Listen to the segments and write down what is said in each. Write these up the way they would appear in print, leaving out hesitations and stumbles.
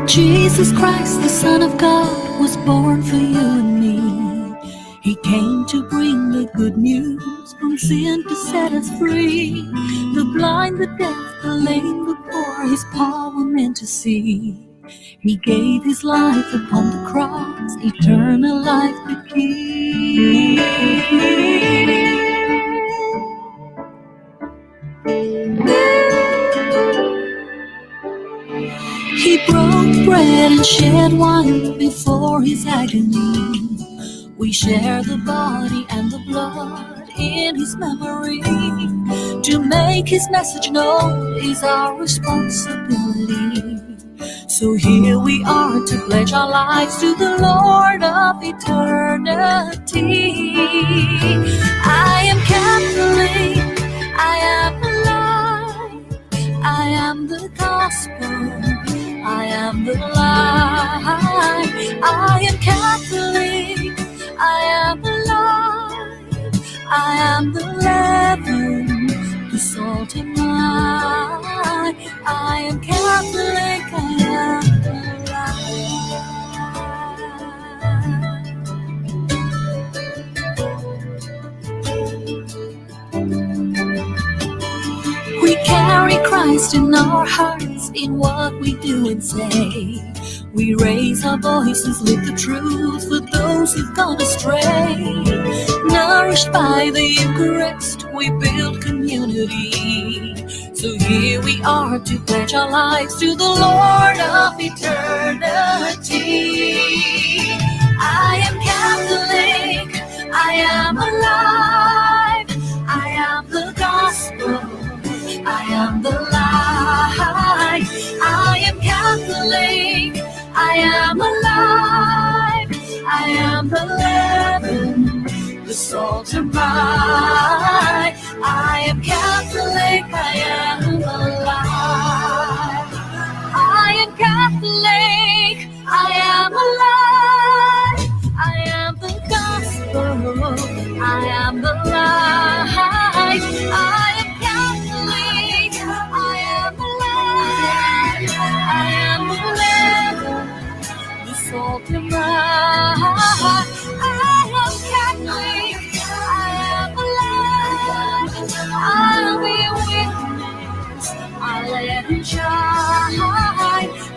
Jesus Christ, the Son of God, was born for you and me. He came to bring the good news, from sin to set us free. The blind, the deaf, the lame, the poor, his power meant to see. He gave his life upon the cross, eternal life to keep. He broke bread and shed wine before his agony. We share the body and the blood in his memory. To make his message known is our responsibility. So here we are to pledge our lives to the Lord of eternity. I am Catholic, I am alive, I am the gospel, I am the light. I am Catholic, I am alive, I am the leaven, the salt and light. I am Catholic, I am alive. We carry Christ in our hearts, in what we do and say. We raise our voices, live the truth for those who've gone astray. Nourished by the Eucharist, we build community. So here we are to pledge our lives to the Lord of eternity. I am Catholic, I am alive, I am the gospel, I am the light. I am Catholic, I am alive, I am the leaven, the salt and light. I am Catholic, I am alive. I am Catholic, I am alive. I am the gospel, I am the light. I am Catholic, I am alive. I am the leaven, the salt and light. I am Catholic, I am alive. I'll be a witness, I'll let it shine.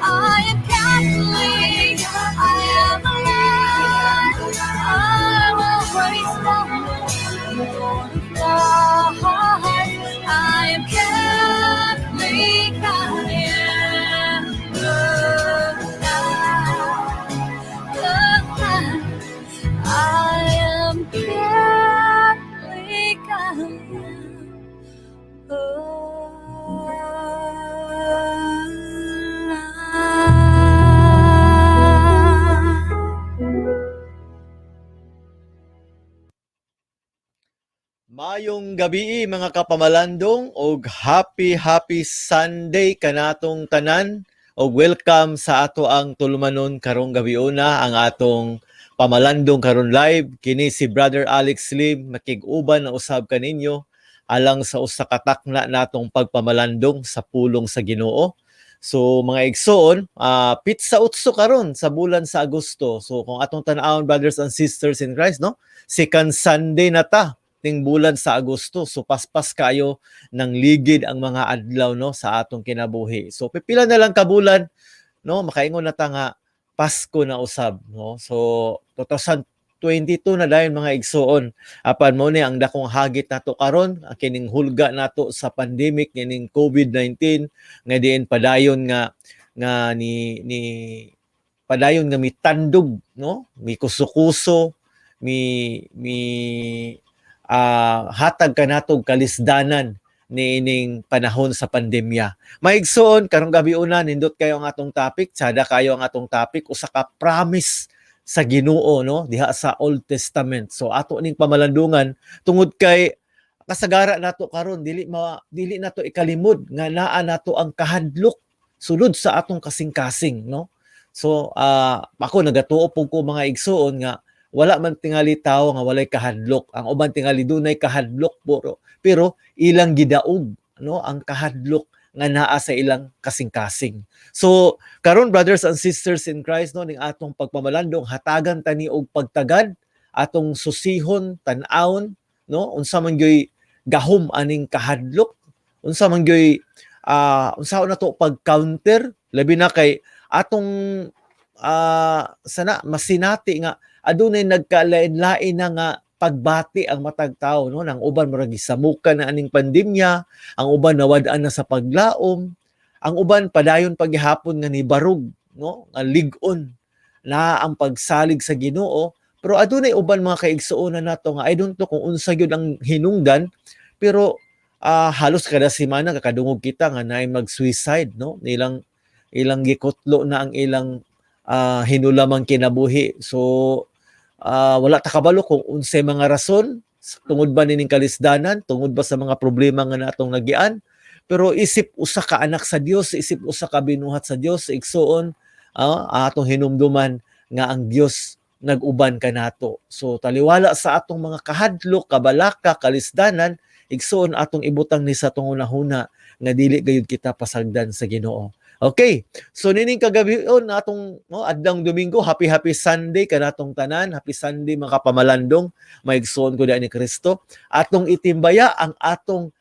I am Catholic, I am alive. I will praise the Lord of life. I am Catholic, I am alive. I am Catholic, I am alive. Maayong gabii, mga kapamalandong, og happy happy Sunday kanatong tanan og welcome sa ato ang tulumanon karong gabiuna, ang atong pamalandong karon live. Kini si Brother Alex Lim, makig-uban na usab kaninyo alang sa usa ka takna natong pagpamalandong sa pulong sa Ginoo. So mga igsoon, pitsa utso karon sa bulan sa Agosto. So kung atong tan-awon, brothers and sisters in Christ, no, second Sunday na ta ting bulan sa Agosto. So paspas kayo ng ligid ang mga adlaw, no, sa atong kinabuhi. So pipila na lang ka bulan, no, makaingon na ta nga Pasko na usab, no. So 2022 na dayon, mga igsoon. Apan mo ni ang dakong hagit nato karon, ang kining hulga nato sa pandemic kining COVID-19 nga diin padayon nga nga ni ni padayon nga mitandog, no, mi kuso-kuso, mi mi hatag kanatog kalisdanan niining panahon sa pandemya. Maigsoon, karong gabi una, nindot kayo ang atong topic, tsada kayo ang atong topic, usa ka promise sa Ginoo, no, diha sa Old Testament. So ato ning pamalandungan tungod kay kasagara nato karon, dili nato ikalimod nga naa nato ang kahadlok sulod sa atong kasing-kasing, no. So ako nagatuo pug ko, mga igsoon, nga wala man tingali tawo nga walay kahadlok. Ang uban tingali dunay kahadlok pero ilang gidaog, no, ang kahadlok. nga naa sa ilang kasing-kasing. So karon, brothers and sisters in Christ, no, ning atong pagpamalandong, hatagan tani og pagtagad, atong susihon, tan-awon, no, unsa man gyoy gahom aning kahadlok, unsa man gyoy unsaon nato pag-counter, labi na kay atong sana masinati nga adunay nagkalain-lain na nga pagbati ang matag tawo, no. Nang uban murag gisamukan na aning pandemya, ang uban nawad-an na sa paglaom, ang uban padayon paghihapon nga nibarog, no, nga lig-on na ang pagsalig sa Ginoo. Pero adunay uban, mga kaigsuonan nato, nga I don't know kung unsa gyud ang hinungdan, pero halos kada semana kakadungog kita nga naay mag-suicide, no, nilang ilang gikutlo na ang ilang hinulamang kinabuhi. So wala ta kabalo kung unsay mga rason, tungod ba nining kalisdanan, tungod ba sa mga problema nga natong nagian. Pero isip usa ka anak sa Dios, isip usa ka binuhat sa Dios, igsuon, atong hinumduman nga ang Dios nag-uban kanato. So taliwala sa atong mga kahadlok, kabalaka, kalisdanan, igsuon, atong ibutang ni sa atong hunahuna nga dili gayud kita pasagdan sa Ginoo. Okay. So nining kagabion atong, no, adlawng Domingo, happy happy Sunday kanatong tanan, happy Sunday, mga kapamalandong, maigsoon ko ni Kristo. Atong itimbaya ang atong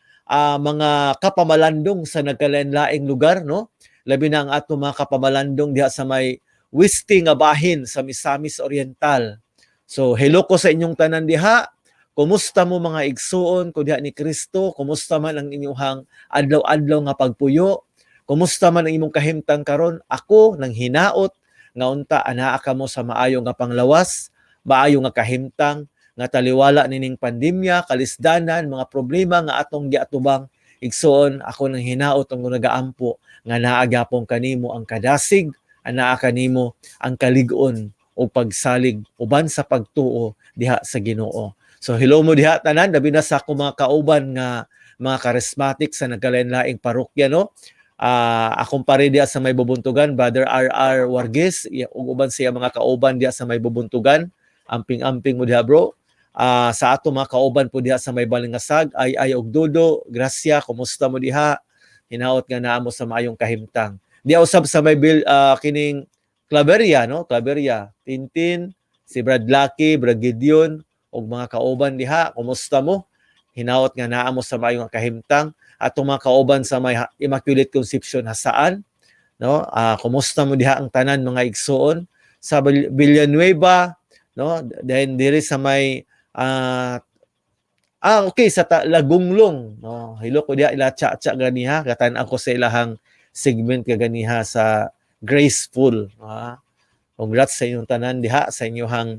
mga kapamalandong sa nagkalain-laing lugar, no? Labi na ang atong mga kapamalandong diha sa may Weste nga bahin sa Misamis Oriental. So hello ko sa inyong tanan diha. Kumusta mo, mga igsuon ko diha ni Kristo? Kumusta man ang inyong adlaw-adlaw nga pagpuyo? Kumusta man ang imong kahimtang karon? Ako nang hinaot nga unta anaa kamo sa maayo nga panglawas, maayo nga kahimtang, nga taliwala nining pandemya, kalisdanan, mga problema nga atong giatubang, igsuon, ako nang hinaot ang nagaampo nga naa gyapon kanimo ang kadasig, anaa kanimo ang kalig-on o pagsalig uban sa pagtuo diha sa Ginoo. So hello mo diha tanan, labi na sa akong mga kauban nga mga charismatic sa nagkalain-laing parokya, no. Akong pare diha sa may Bubuntugan, Brother RR Warges, ug uban siya mga kauban diha sa may Bubuntugan. Amping-amping mo diha, bro. Sa ato mga kauban po diha sa may Balingasag, ay ay og Dodo, Gracia, kumusta mo diha? Hinaot nga naa mo sa maayong kahimtang. Diha usab sa may kining Claveria, no? Claveria, Tintin, si Brad Lucky, Brad Gideon, ug mga kauban diha, kumusta mo? Hinaot nga naa mo sa maayong kahimtang. Atong mga kauban sa may Immaculate Conception Jasaan, no? Kumusta mo diha ang tanan, mga igsuon? Sa Villanueva, no? Then diri sa may okay, sa Lagonglong, no? Hello ko diha ila cha-cha ganiha, katan ako sa ilahang segment kaganiha sa Graceful. Congrats sa inyong tanan diha sa inyong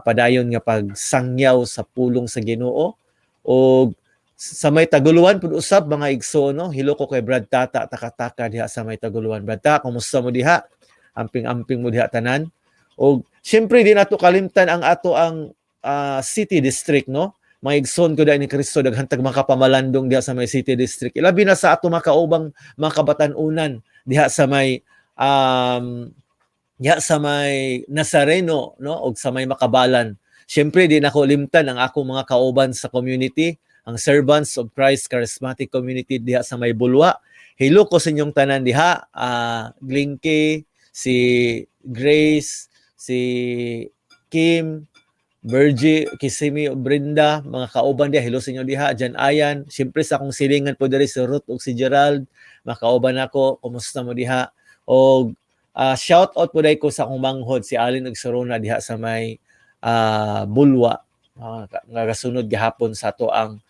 padayon nga pagsangyaw sa pulong sa Ginoo. Og sa may Taguluan pud usab, mga igsoon, no, hello ko kay Brad Tata Takataka diha sa may Taguluan. Brad Ta, kumusta mo diha? Amping-amping mo diha tanan. Og syempre di nato kalimtan ang ato ang city district, no, mga igsoon ko diha ni Kristo. Daghan tag mga kapamalandong diha sa may city district, ilabi na sa ato mga kaubang mga kabatan-unan diha sa may Nazareno, no, og sa may Makabalan. Syempre di nako limtan ang akong mga kauban sa community, ang Servants of Christ Charismatic Community diha sa may Bulwa. Hello ko sa inyong tanan diha, Glinke, si Grace, si Kim, Virgie, Kisimi, Brenda, mga kauban diha, hello sa inyo diha, Jan Ayan, syempre sa akong silingan po diri si Ruth ug si Gerald, mga kauban nako, kumusta mo diha? Og shout out po ko sa akong manghod si Alin ug Sorona diha sa may Bulwa, nga kasunod gihapon sa ato ang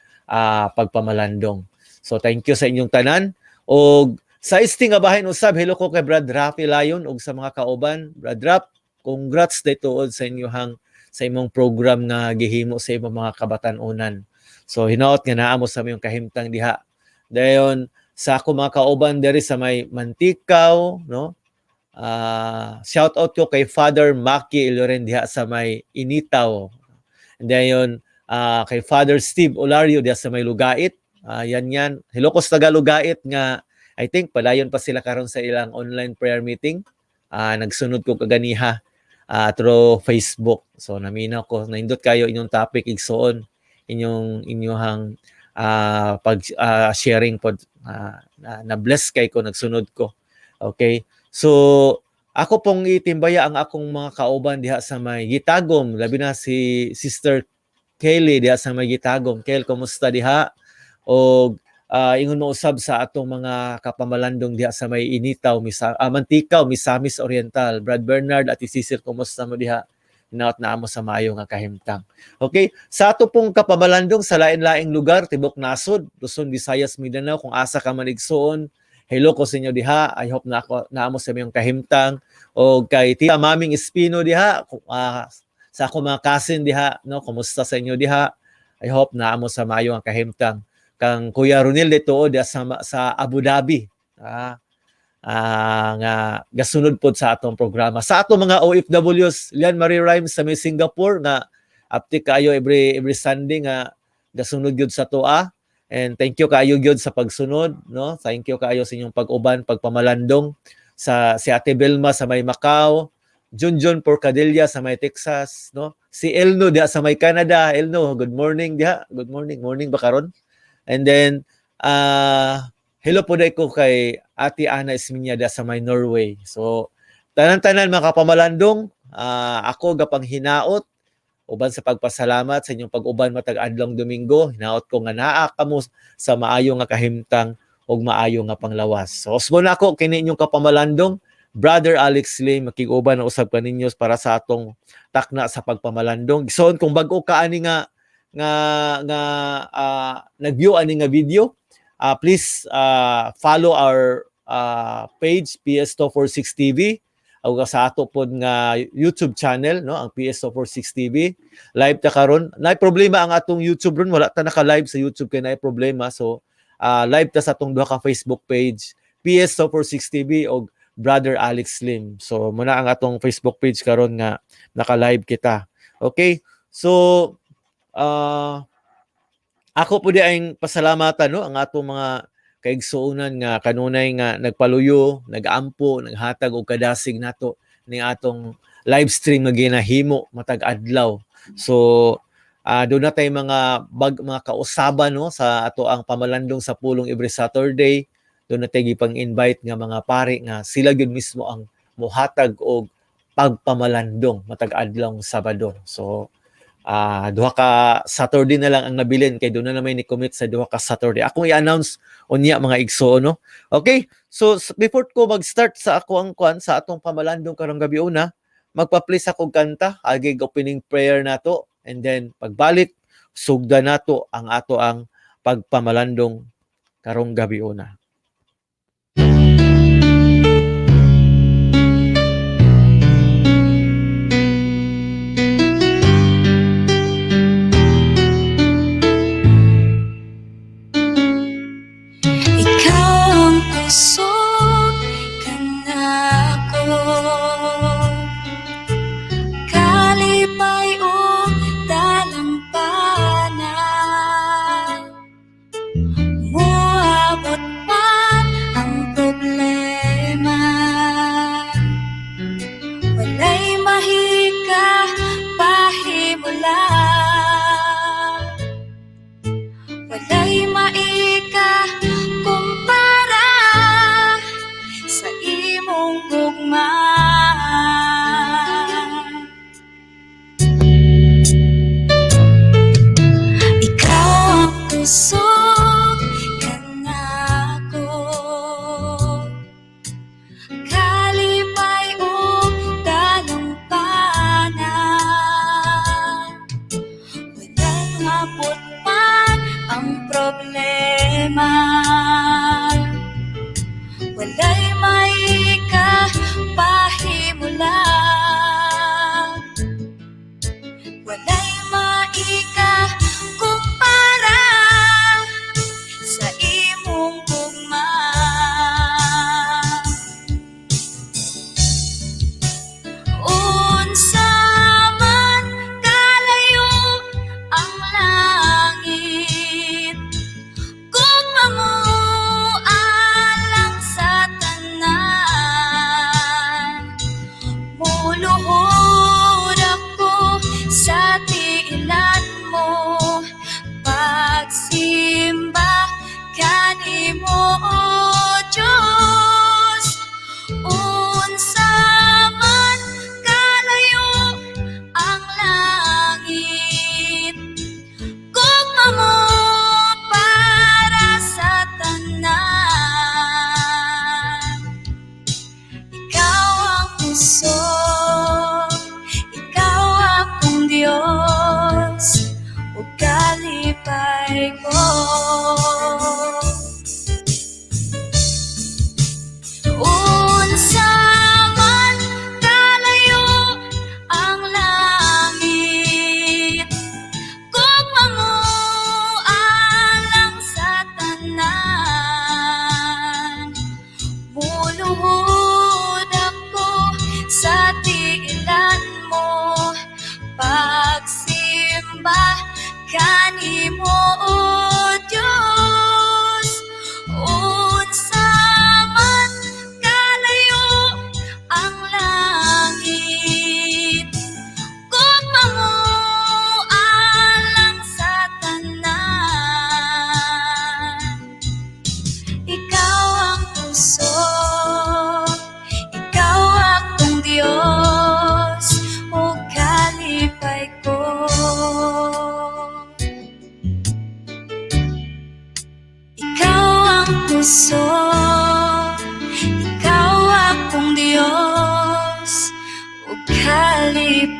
pagpamalandong. So thank you sa inyong tanan. Og sa Este nga bahin usab, hello ko kay Brad Rafi Layon ug sa mga kauban. Brad Rap, congrats daytoon sa inyong sa imong program nga gihimo sa imong mga kabatan-unan. So hinaot nga naa mo sa imong kahimtang diha. Dayon sa ako mga kauban diri sa may Mantikaw, no? Shout out ko kay Father Maki Iloren diha sa may Initaw. And dayon kay Father Steve Olario diha sa may Lugait. Yan yan. Hello ko sa taga Lugait nga I think padayon pa sila karon sa ilang online prayer meeting. Nagsunod ko kaganiha through Facebook. So naminaw ko, naindot kayo inyong topic, igsoon, inyong inyong pag sharing pod. Na bless kay ko nagsunod ko. Okay? So ako pong itimbaya ang akong mga kauban diha sa may Gitagom, labi na si Sister Kelly diha sa may Gitagom. Kel, kumusta diha? Og ingon mo usab sa atong mga kapamalandong diha sa may Initaw, Manticao, Misamis Oriental. Brad Bernard at Cecil, kumusta mo diha? Hinaot na amo sa maayo nga kahimtang. Okay, sa ato pong kapamalandong sa lain-laing lugar, tibok nasod, Luzon, Visayas, Mindanao, kung asa ka man igsuon, hello ko sa inyo diha. I hope na ako naamo sa inyong kahimtang. O kay Tita Maming Espino diha, kung, sa ako mga cousin diha, no, kumusta sa inyo diha? I hope naamo sa maayo nga kahimtang. Kang Kuya Ronil dito diha sa Abu Dhabi. Nga gasunod pod sa atong programa. Sa atong mga OFWs, Lian Marie Rhymes sa may Singapore nga aptik kaayo every Sunday nga gasunod gyud sa toa. And thank you kaayo gyud sa pagsunod, no? Thank you kaayo sa inyong pag-uban, pagpamalandong sa si Ate Belma sa may Macau, Junjun Porcadilla sa may Texas, no? Si Elno diha sa may Canada. Elno, good morning diha. Good morning. Morning ba karon? And then hello po dai ko kay Ate Ana Esminia diha sa may Norway. So tanan-tanan mga kapamalandong, ako gapang hinaot uban sa pagpasalamat sa inyong pag-uban matag adlong Domingo. Hinaot ko nga naa kamo sa maayo nga kahimtang ug maayo nga panglawas. So usbon nako kini inyong kapamalandong, Brother Alex Lim, makig-uban na usab kaninyo para sa atong takna sa pagpamalandong. Igsoon, kung bag-o ka ani nga nag-view ani nga video, please follow our page PS246 TV o sa ato pod nga YouTube channel, no, ang PS246 TV. Live ta karon. Naay problema ang atong YouTube ron, wala ta naka-live sa YouTube kay naay problema. So live ta sa atong duha ka Facebook page, PS246 TV og Brother Alex Lim. So muna ang atong Facebook page karon nga naka-live kita. Okay? So ako po di ang pasalamatan, no, ang atong mga kaigsuonan nga kanunay nga nagpaluyo, nag-ampo, naghatag og kadasig nato ning atong live stream nga ginahimo matag adlaw. So doon na tay mga kausaban, no, sa ato ang pamalandong sa pulong every Saturday. Doon na tay gipang-invite nga mga pari nga sila gyud mismo ang mohatag og pagpamalandong matag adlawng Sabado. So duha ka Saturday na lang ang nabilin kay doon na naman ni commit sa duha ka Saturday. Akong i-announce unya, mga igsoon, no. Okay? So before ko mag-start sa ako ang kwan sa atong pamalandong karong gabi una, magpa-please ako kanta agig opening prayer nato and then pagbalik sugda nato ang ato ang pagpamalandong karong gabi una. Ikaw ang kusog kanako, kalipay ug dalampana. Moabot man ang problema, walay mahika pahimula. Walay maika kumpara sa imong gugma. Ikaw ang kusog kanako, kalipay ug dalampana. Walang abot man ang problema, walay maika pahimula. Walay maika kumpara sa imong gugma. Unsa man kalayo ang langit, gugma mo alang sa tanan.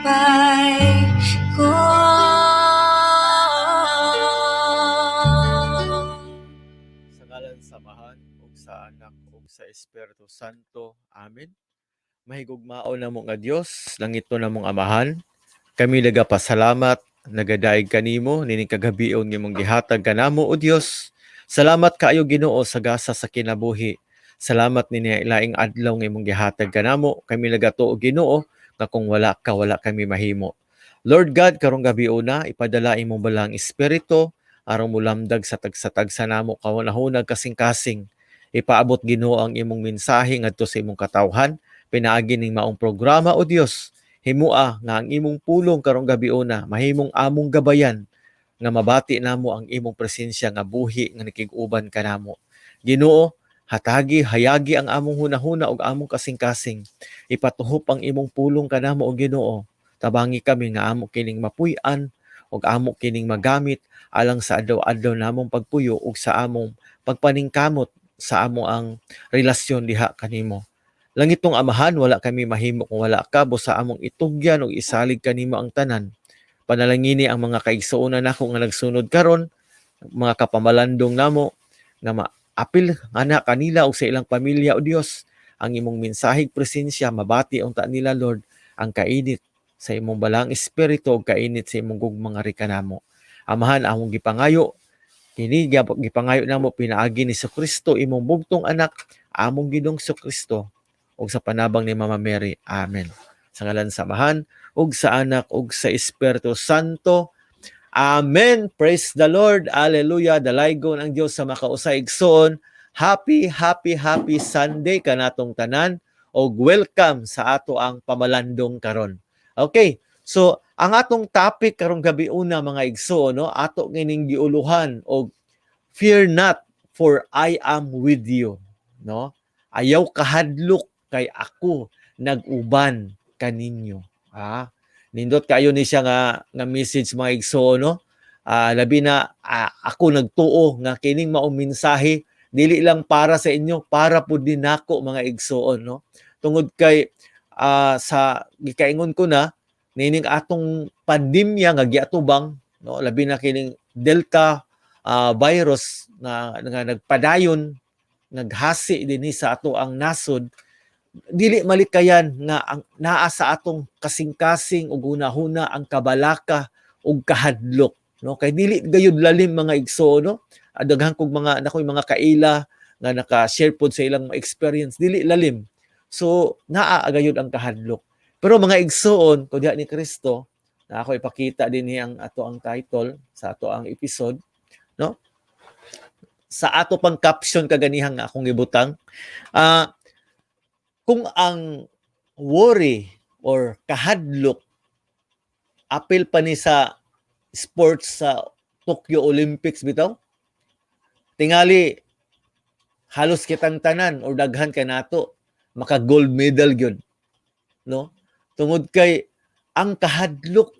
Kalipay ko. Sa ngalan sa Amahan ug sa Anak ug sa Espiritu Santo. Amen. Mahigugmao namo nga Dios, langitnon namong Amahan. Kami nagapasalamat, nagadaig kanimo nining kagabion nga imong gihatag kanamo, o Dios. Salamat kaayo, Ginoo, sa gasa sa kinabuhi. Salamat nini laing adlaw nga imong gihatag kanamo. Kami nagatuo, Ginoo, nga kung wala ka, wala kami mahimo. Lord God, karong gabiona ipadala imong Balaang Espiritu aron mulamdag sa tagsa-tagsa namo kahunahuna, kasing-kasing. Ipaabot, Ginoo, ang imong mensahe ngadto sa imong katawhan pinaagi ning maong programa. O Dios, himua nga ang imong pulong karong gabiona mahimong among gabayan nga mabati namo ang imong presensya nga buhi nga nakig-uban kanamo. Ginoo, hatagi, hayagi ang among hunahuna ug among kasing-kasing. Ipatuhop ang imong pulong kanamo, o Ginoo. Tabangi kami nga amo kining mapuy-an ug amo kining magamit alang sa adlaw-adlaw namong pagpuyo ug sa among pagpaningkamot sa amo ang relasyon diha kanimo. Langitnong Amahan, wala kami mahimo kung wala ka, busa among itugyan ug isalig kanimo ang tanan. Panalangini ang mga kaigsuonan nako nga nagsunod karon, mga kapamalandong namo, nga maapil ana kanila ug sa ilang pamilya, o Dios, ang imong mensaheg presensya. Mabati unta nila, Lord, ang kainit sa imong Balaang Espiritu ug kainit sa imong gugma nga kanamo. Amahan, among gipangayo kini, gipangayo namo pinaagi ni Kristo, imong bugtong anak, among Ginoong Kristo, ug sa panabang ni Mama Mary. Amen. Sa ngalan sa Amahan ug sa Anak ug sa Espiritu Santo. Amen. Praise the Lord. Hallelujah. Dalaygon ang Dios sa makausay, igsoon. Happy, happy, happy Sunday kanatong tanan og welcome sa ato ang pamalandong karon. Okay. So, ang atong topic karong gabi una, mga igsoon, no, ato kining giuluhan og "Fear not, for I am with you", no? Ayaw kahadlok kay ako nag-uban kaninyo. Ah, nindot kayo ni siya nga message, mga igsoon, no? Ah, labi na ako nagtuo nga kining maong mensahe dili lang para sa inyo, para pud din nako, mga igsoon, no? Tungod kay sa gikaingon ko na nining atong pandemya nga giatubang, no, labi na kining Delta virus na nga nagpadayon, naghasi dinhi sa ato ang nasod, dili malikayan nga ang naa sa atong kasing-kasing ug hunahuna ang kabalaka ug kahadlok, no, kay dili gayud lalim, mga igsoon, no? Daghan kog mga nakoy mga kaila nga naka-share pod sa ilang mga experience, dili lalim, so naa gayud ang kahadlok. Pero mga igsoon ko diha ni Kristo na ako ipakita din ang ato ang title sa ato ang episode, no, sa ato pang caption kaganihang nga akong gibutang, kung ang worry or kahadlok apil pa ni sa sports sa Tokyo Olympics bitaw, tingali halos kitang tanan or daghan kanato maka gold medal gyud, no, tungod kay ang kahadlok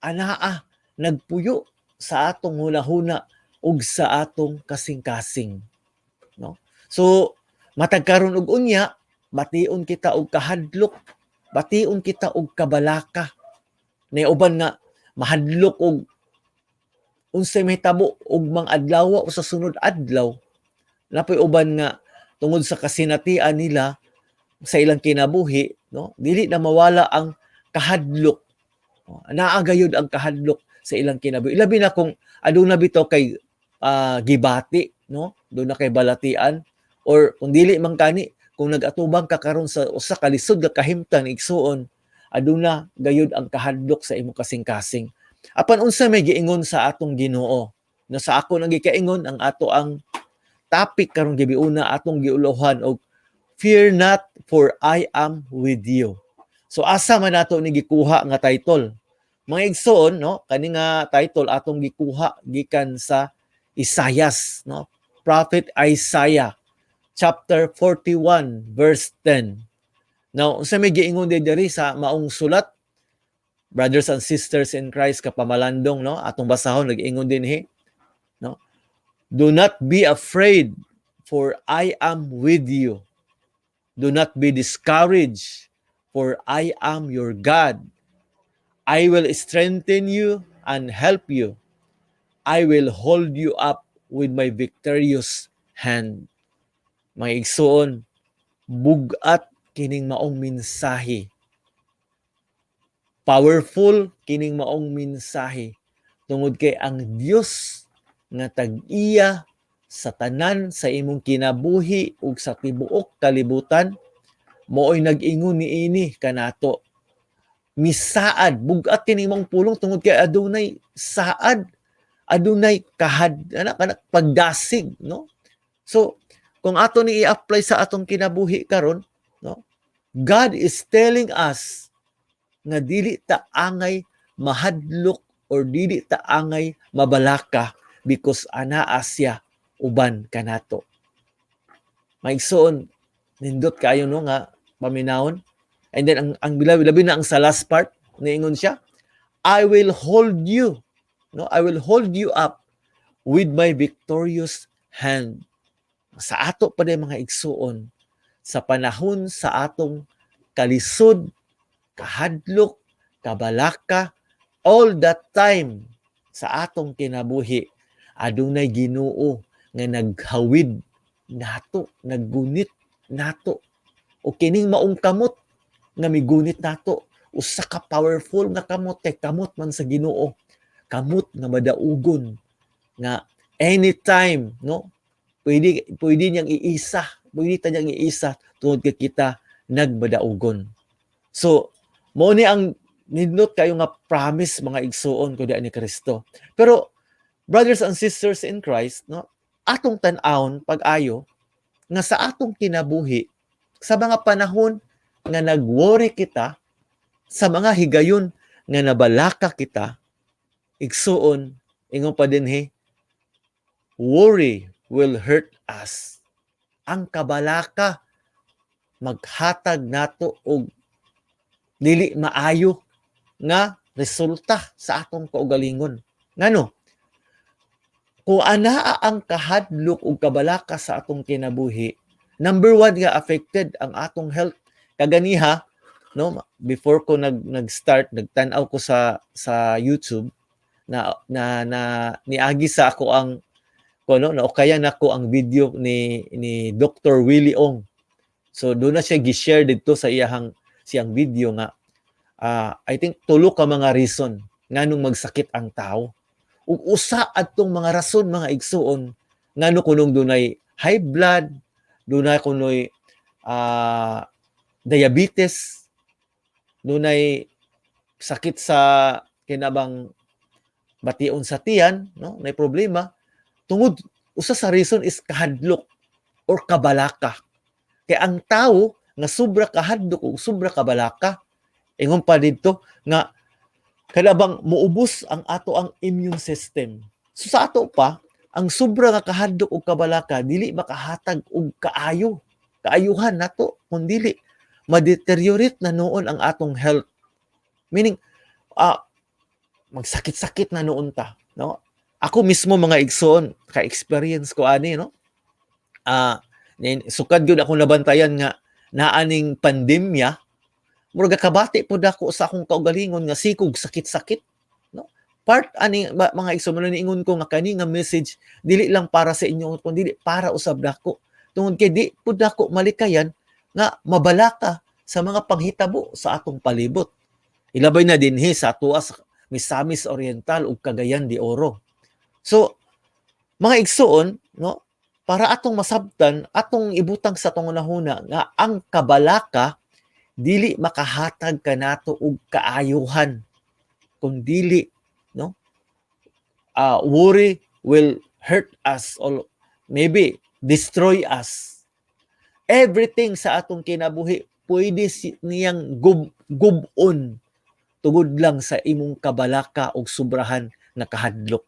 anaa nagpuyo sa atong hunahuna ug sa atong kasing-kasing, no? So matag karon ug unya, bation kita og kahadlok, bation kita og kabalaka. Nay uban nga mahadlok og unsay mahitabo og mga adlaw o sa sunod adlaw. Napoy uban nga tungod sa kasinatian nila sa ilang kinabuhi, no, dili na mawala ang kahadlok. Naa gayud ang kahadlok sa ilang kinabuhi, labi na kung aduna bitaw kay gibati, no, duna kay balatian, or kung dili man kani, kung nag-atubang ka karon sa usa ka lisod nga kahimtang, igsuon, aduna gayud ang kahadlok sa imong kasing-kasing. Apan unsa may giingon sa atong Ginoo, no? Sa ako nang gikaingon, ang ato ang topic karong gabiuna atong giuluhan og "Fear not, for I am with you." So asa man nato ni gikuha nga title, mga igsoon, no? Kani nga title atong gikuha gikan sa Isaias, no, Prophet Isaiah chapter 41 verse 10. Now, unsa may giingon diri sa maong sulat, brothers and sisters in Christ, kapamalandong, no? Atong basahon, nag-ingon dinhi, no? "Do not be afraid, for I am with you. Do not be discouraged, for I am your God. "I will strengthen you and help you. I will hold you up with my victorious hand." Mga igsuon, bugat kining maong mensahe. Powerful kining maong mensahe tungod kay ang Dios nga tag-iya sa tanan sa imong kinabuhi ug sa tibuok kalibutan mao'y nag-ingon niini kanato. Misaad, bugat kini imong pulong tungod kay adunay saad, adunay kahad ana kana pagdasig, no? So kung ato ni i-apply sa atong kinabuhi karon, no, God is telling us nga dili ta angay mahadlok or dili ta angay mabalaka because anaa siya uban kanato. Maigsoon, nindot kaayo, no, nga paminawon. And then ang labi na ang sa last part, niingon siya, "I will hold you." No, "I will hold you up with my victorious hand." Sa ato pa din, mga igsuon, sa panahon sa atong kalisod, kahadlok, kabalaka, all that time sa atong kinabuhi, adunay Ginoo nga naghawid nato, naggunit nato. O kining maong kamot nga migunit nato, usa ka powerful nga kamot kay kamot man sa Ginoo. Kamot nga madaugon nga anytime, no? Pwede niyang iisa, pwede ta niyang iisa tungod kay kita nagmadaugon. So, mao ni ang nindot kayo nga promise, mga igsuon ko ni Kristo. Pero brothers and sisters in Christ, no, atong tan-awon pag-ayo nga sa atong kinabuhi, sa mga panahon nga nag-worry kita, sa mga higayon nga nabalaka kita, igsuon, ingon pa dinhi, worry will hurt us. Ang kabalaka maghatag nato og dili maayo nga resulta sa atong kaugalingon. Ngano? Kung anaa ang kahadlok ug kabalaka sa atong kinabuhi, number one nga affected ang atong health. Kaganiha, no, before ko nag-start, nagtan-aw ko sa YouTube na niagi sa ako ang ko, no, naukayan nako ang video ni Dr. Willie Ong. So doon na siya gi-share didto sa iyahang siyang video nga I think tulo ka mga reason nganong magsakit ang tao. Ug usa adtong mga rason, mga igsuon, ngano kunong dunay high blood, dunay kunoy diabetes, dunay sakit sa kinabang bation sa tiyan, no, nay problema tungod usa sa reason is kahadlok or kabalaka. Kay ang tawo nga sobra kahadlok ug sobra kabalaka, ingon pa didto nga kada muubos ang ato ang immune system. So sa ato pa, ang sobra nga kahadlok ug kabalaka dili makahatag og kaayo, kaayuhan nato, kun dili ma-deteriorate na nuon ang atong health. Meaning, magsakit-sakit na nuon ta, no? Ako mismo, mga igsoon, ka-experience ko ani, no? Sukad gyud ako nabantayan nga naa ning pandemya, murag kabati pud ako sa akong kaugalingon nga sikog sakit-sakit, no? Part ani mga igsoon, niingon ko nga kani nga message dili lang para sa inyo kundi para usab nako. Tungod kay di pud nako malikayan nga mabalaka sa mga panghitabo sa atong palibot. Ilabay na dinhi sa atoa sa Misamis Oriental ug Cagayan de Oro. So, mga igsuon, no, para atong masabtan, atong ibutang sa atong hunahuna nga ang kabalaka dili makahatag kanato og kaayuhan kung dili, no, worry will hurt us or maybe destroy us. Everything sa atong kinabuhi pwede niyang gub-on tungod lang sa imong kabalaka og sobrahan nga kahadlok.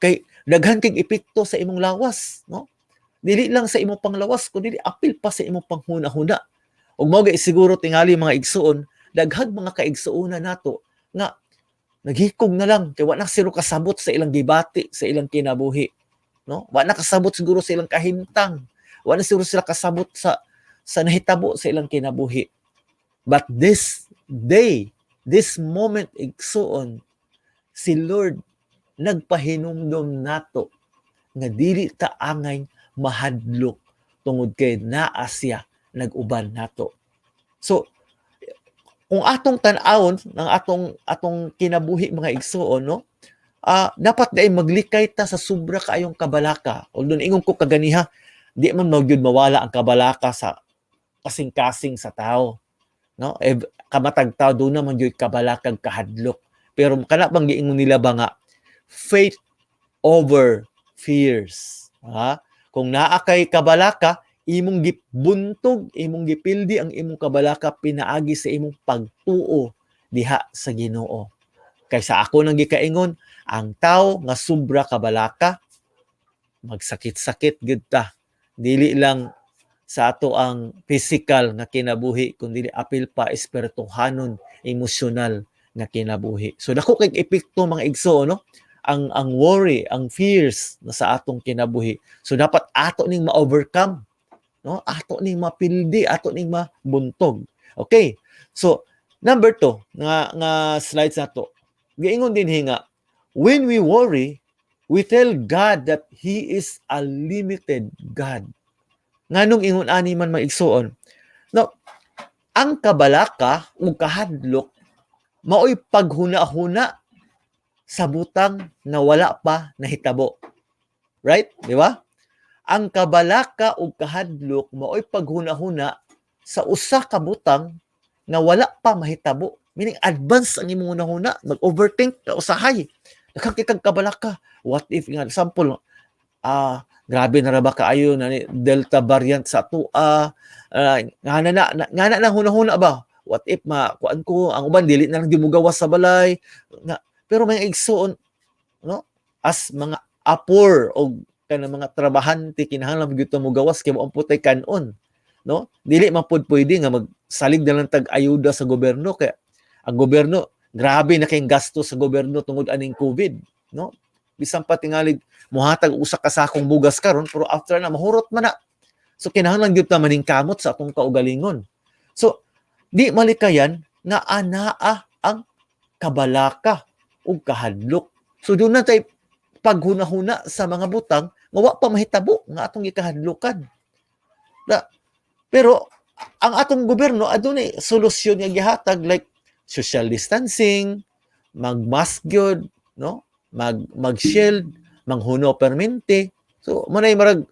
Kay daghan kay epekto sa imong lawas, no? Dili lang sa imong panglawas kundi apil pa sa imong panghuna-huna. Ug mao siguro tingali, mga igsuon, daghang mga kaigsuonan nato nga naghikog na lang kay wa na siguro kasabot sa ilang gibati sa ilang kinabuhi, no? Wa na kasabot siguro sa ilang kahimtang. Wa na siguro sila kasabot sa nahitabo sa ilang kinabuhi. But this day, This moment, igsuon, si Lord nagpahinumdom nato nga dili ta angay mahadlok tungod kay naa siya nag-uban nato. So kung atong tan-awon ng atong kinabuhi, mga igsuon, no, dapat dai maglikay ta sa sobra kaayong kabalaka. Although ingon ko kaganiha, di man magyud mawala ang kabalaka sa kasing-kasing sa tao, no? Eh, kamatag tao duna man gyud kabalakag kahadlok. Pero kana bang giingon nila ba nga faith over fears, ha? Kung naa kay kabalaka, imong gibuntog, imong gipildi ang imong kabalaka pinaagi sa imong pagtuo diha sa Ginoo. Kay sa ako nang gikaingon, ang tao nga sobra kabalaka, magsakit-sakit gyud ta. Dili lang sa ato ang physical nga kinabuhi kundi apil pa espirituhanon, emosyonal nga kinabuhi. So dako kay epekto, mga igsoon, no, ang worry, ang fears na sa atong kinabuhi. So dapat ato ning ma-overcome, no? Ato ning mapildi, ato ning mabuntog. Okay. So number 2 nga slides nato. Giingon din nga when we worry, we tell God that He is a limited God. Nganong ingon ani man, mga igsoon? No, ang kabalaka ug kahadlok maoy paghuna-huna sa butang na wala pa nahitabo. Right? Di ba? Ang kabalaka ug kahadlok maoy paghuna-huna sa usa ka butang nga wala pa mahitabo. Meaning advance ang imong hunahuna, mag-overthink ka usahay. Daghan kay kag kabalaka. What if nga example, grabe na ra ba kaayo na ni Delta variant sa atoa, ngana na hunahuna ba? What if ma kuan ko, ang uban dili na lang gyud mogawas sa balay nga. Pero mga igsoon, no, as mga apor o kanang mga trabahante, kinahanglan gyud ta mogawas kay mao pud tay kan-on, no? Dili man pud pwede nga magsalig na lang tag ayuda sa gobyerno kay ang gobyerno, grabe na kayong gasto sa gobyerno tungod aning COVID, no? Bisan pa tingalig mohatag usa ka sakong bugas karon, pero after na mahurot man na. So kinahanglan gyud ta maningkamot sa atong kaugalingon. So di malikayan nga anaa ang kabalaka ug kahadlok. So duna tay paghunahuna sa mga butang nga wa pa mahitabo nga atong gikahadlokan. Na, pero ang atong gobyerno adunay solusyon nga gihatag like social distancing, mag-mask gyud, no? Mag-shield, manghuno permente. So mo nay marag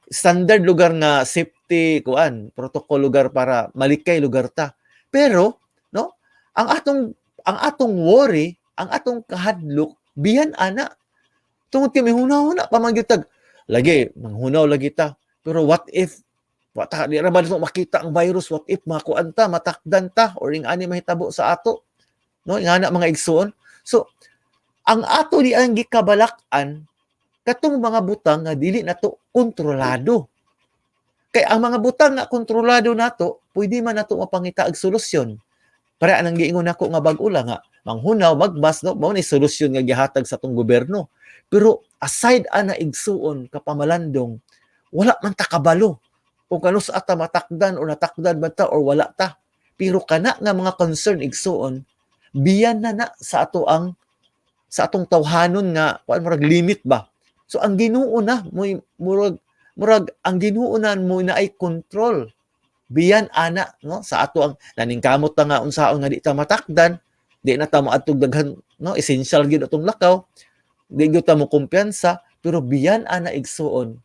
standard lugar nga safety kuan, protocol lugar para malikay lugar ta. Pero no, ang atong worry, ang atong kahadlok biyan ana. Tungod kay may hunahuna pa man gyud tag lagi, manghunaw lagi ta. Pero what if wa ta, di ra ba nato makita ang virus, what if makuan ta, matakdan ta or ing ani mahitabo sa ato? No, ingana, mga igsoon. So ang ato di ang gikabalak-an katong mga butang nga dili nato kontrolado. Kay ang mga butang nga kontrolado nato, pwede man nato mapangita og solusyon. Para anang giingon nako nga bag-o lang nga manghunaw, magbas, no, mao ni solusyon nga gihatag sa atong gobyerno. Pero aside ana, igsuon, kapamalandong, wala man ta kabalo kung kanus ata matakdan o natakdan ba ta or wala ta. Pero kana nga mga concern, igsuon, biyan na na sa atong tawhanon nga kuan, murag limit ba. So ang Ginoo na mo, murag ang Ginoo na mo na ay control biyan ana, no, sa ato ang naningkamot ta nga unsaon nga di ta matakdan, di na ta moadtog daghan, no, essential gyud atong lakaw, di gyud ta mo kumpiyansa. Pero biyan ana, igsuon,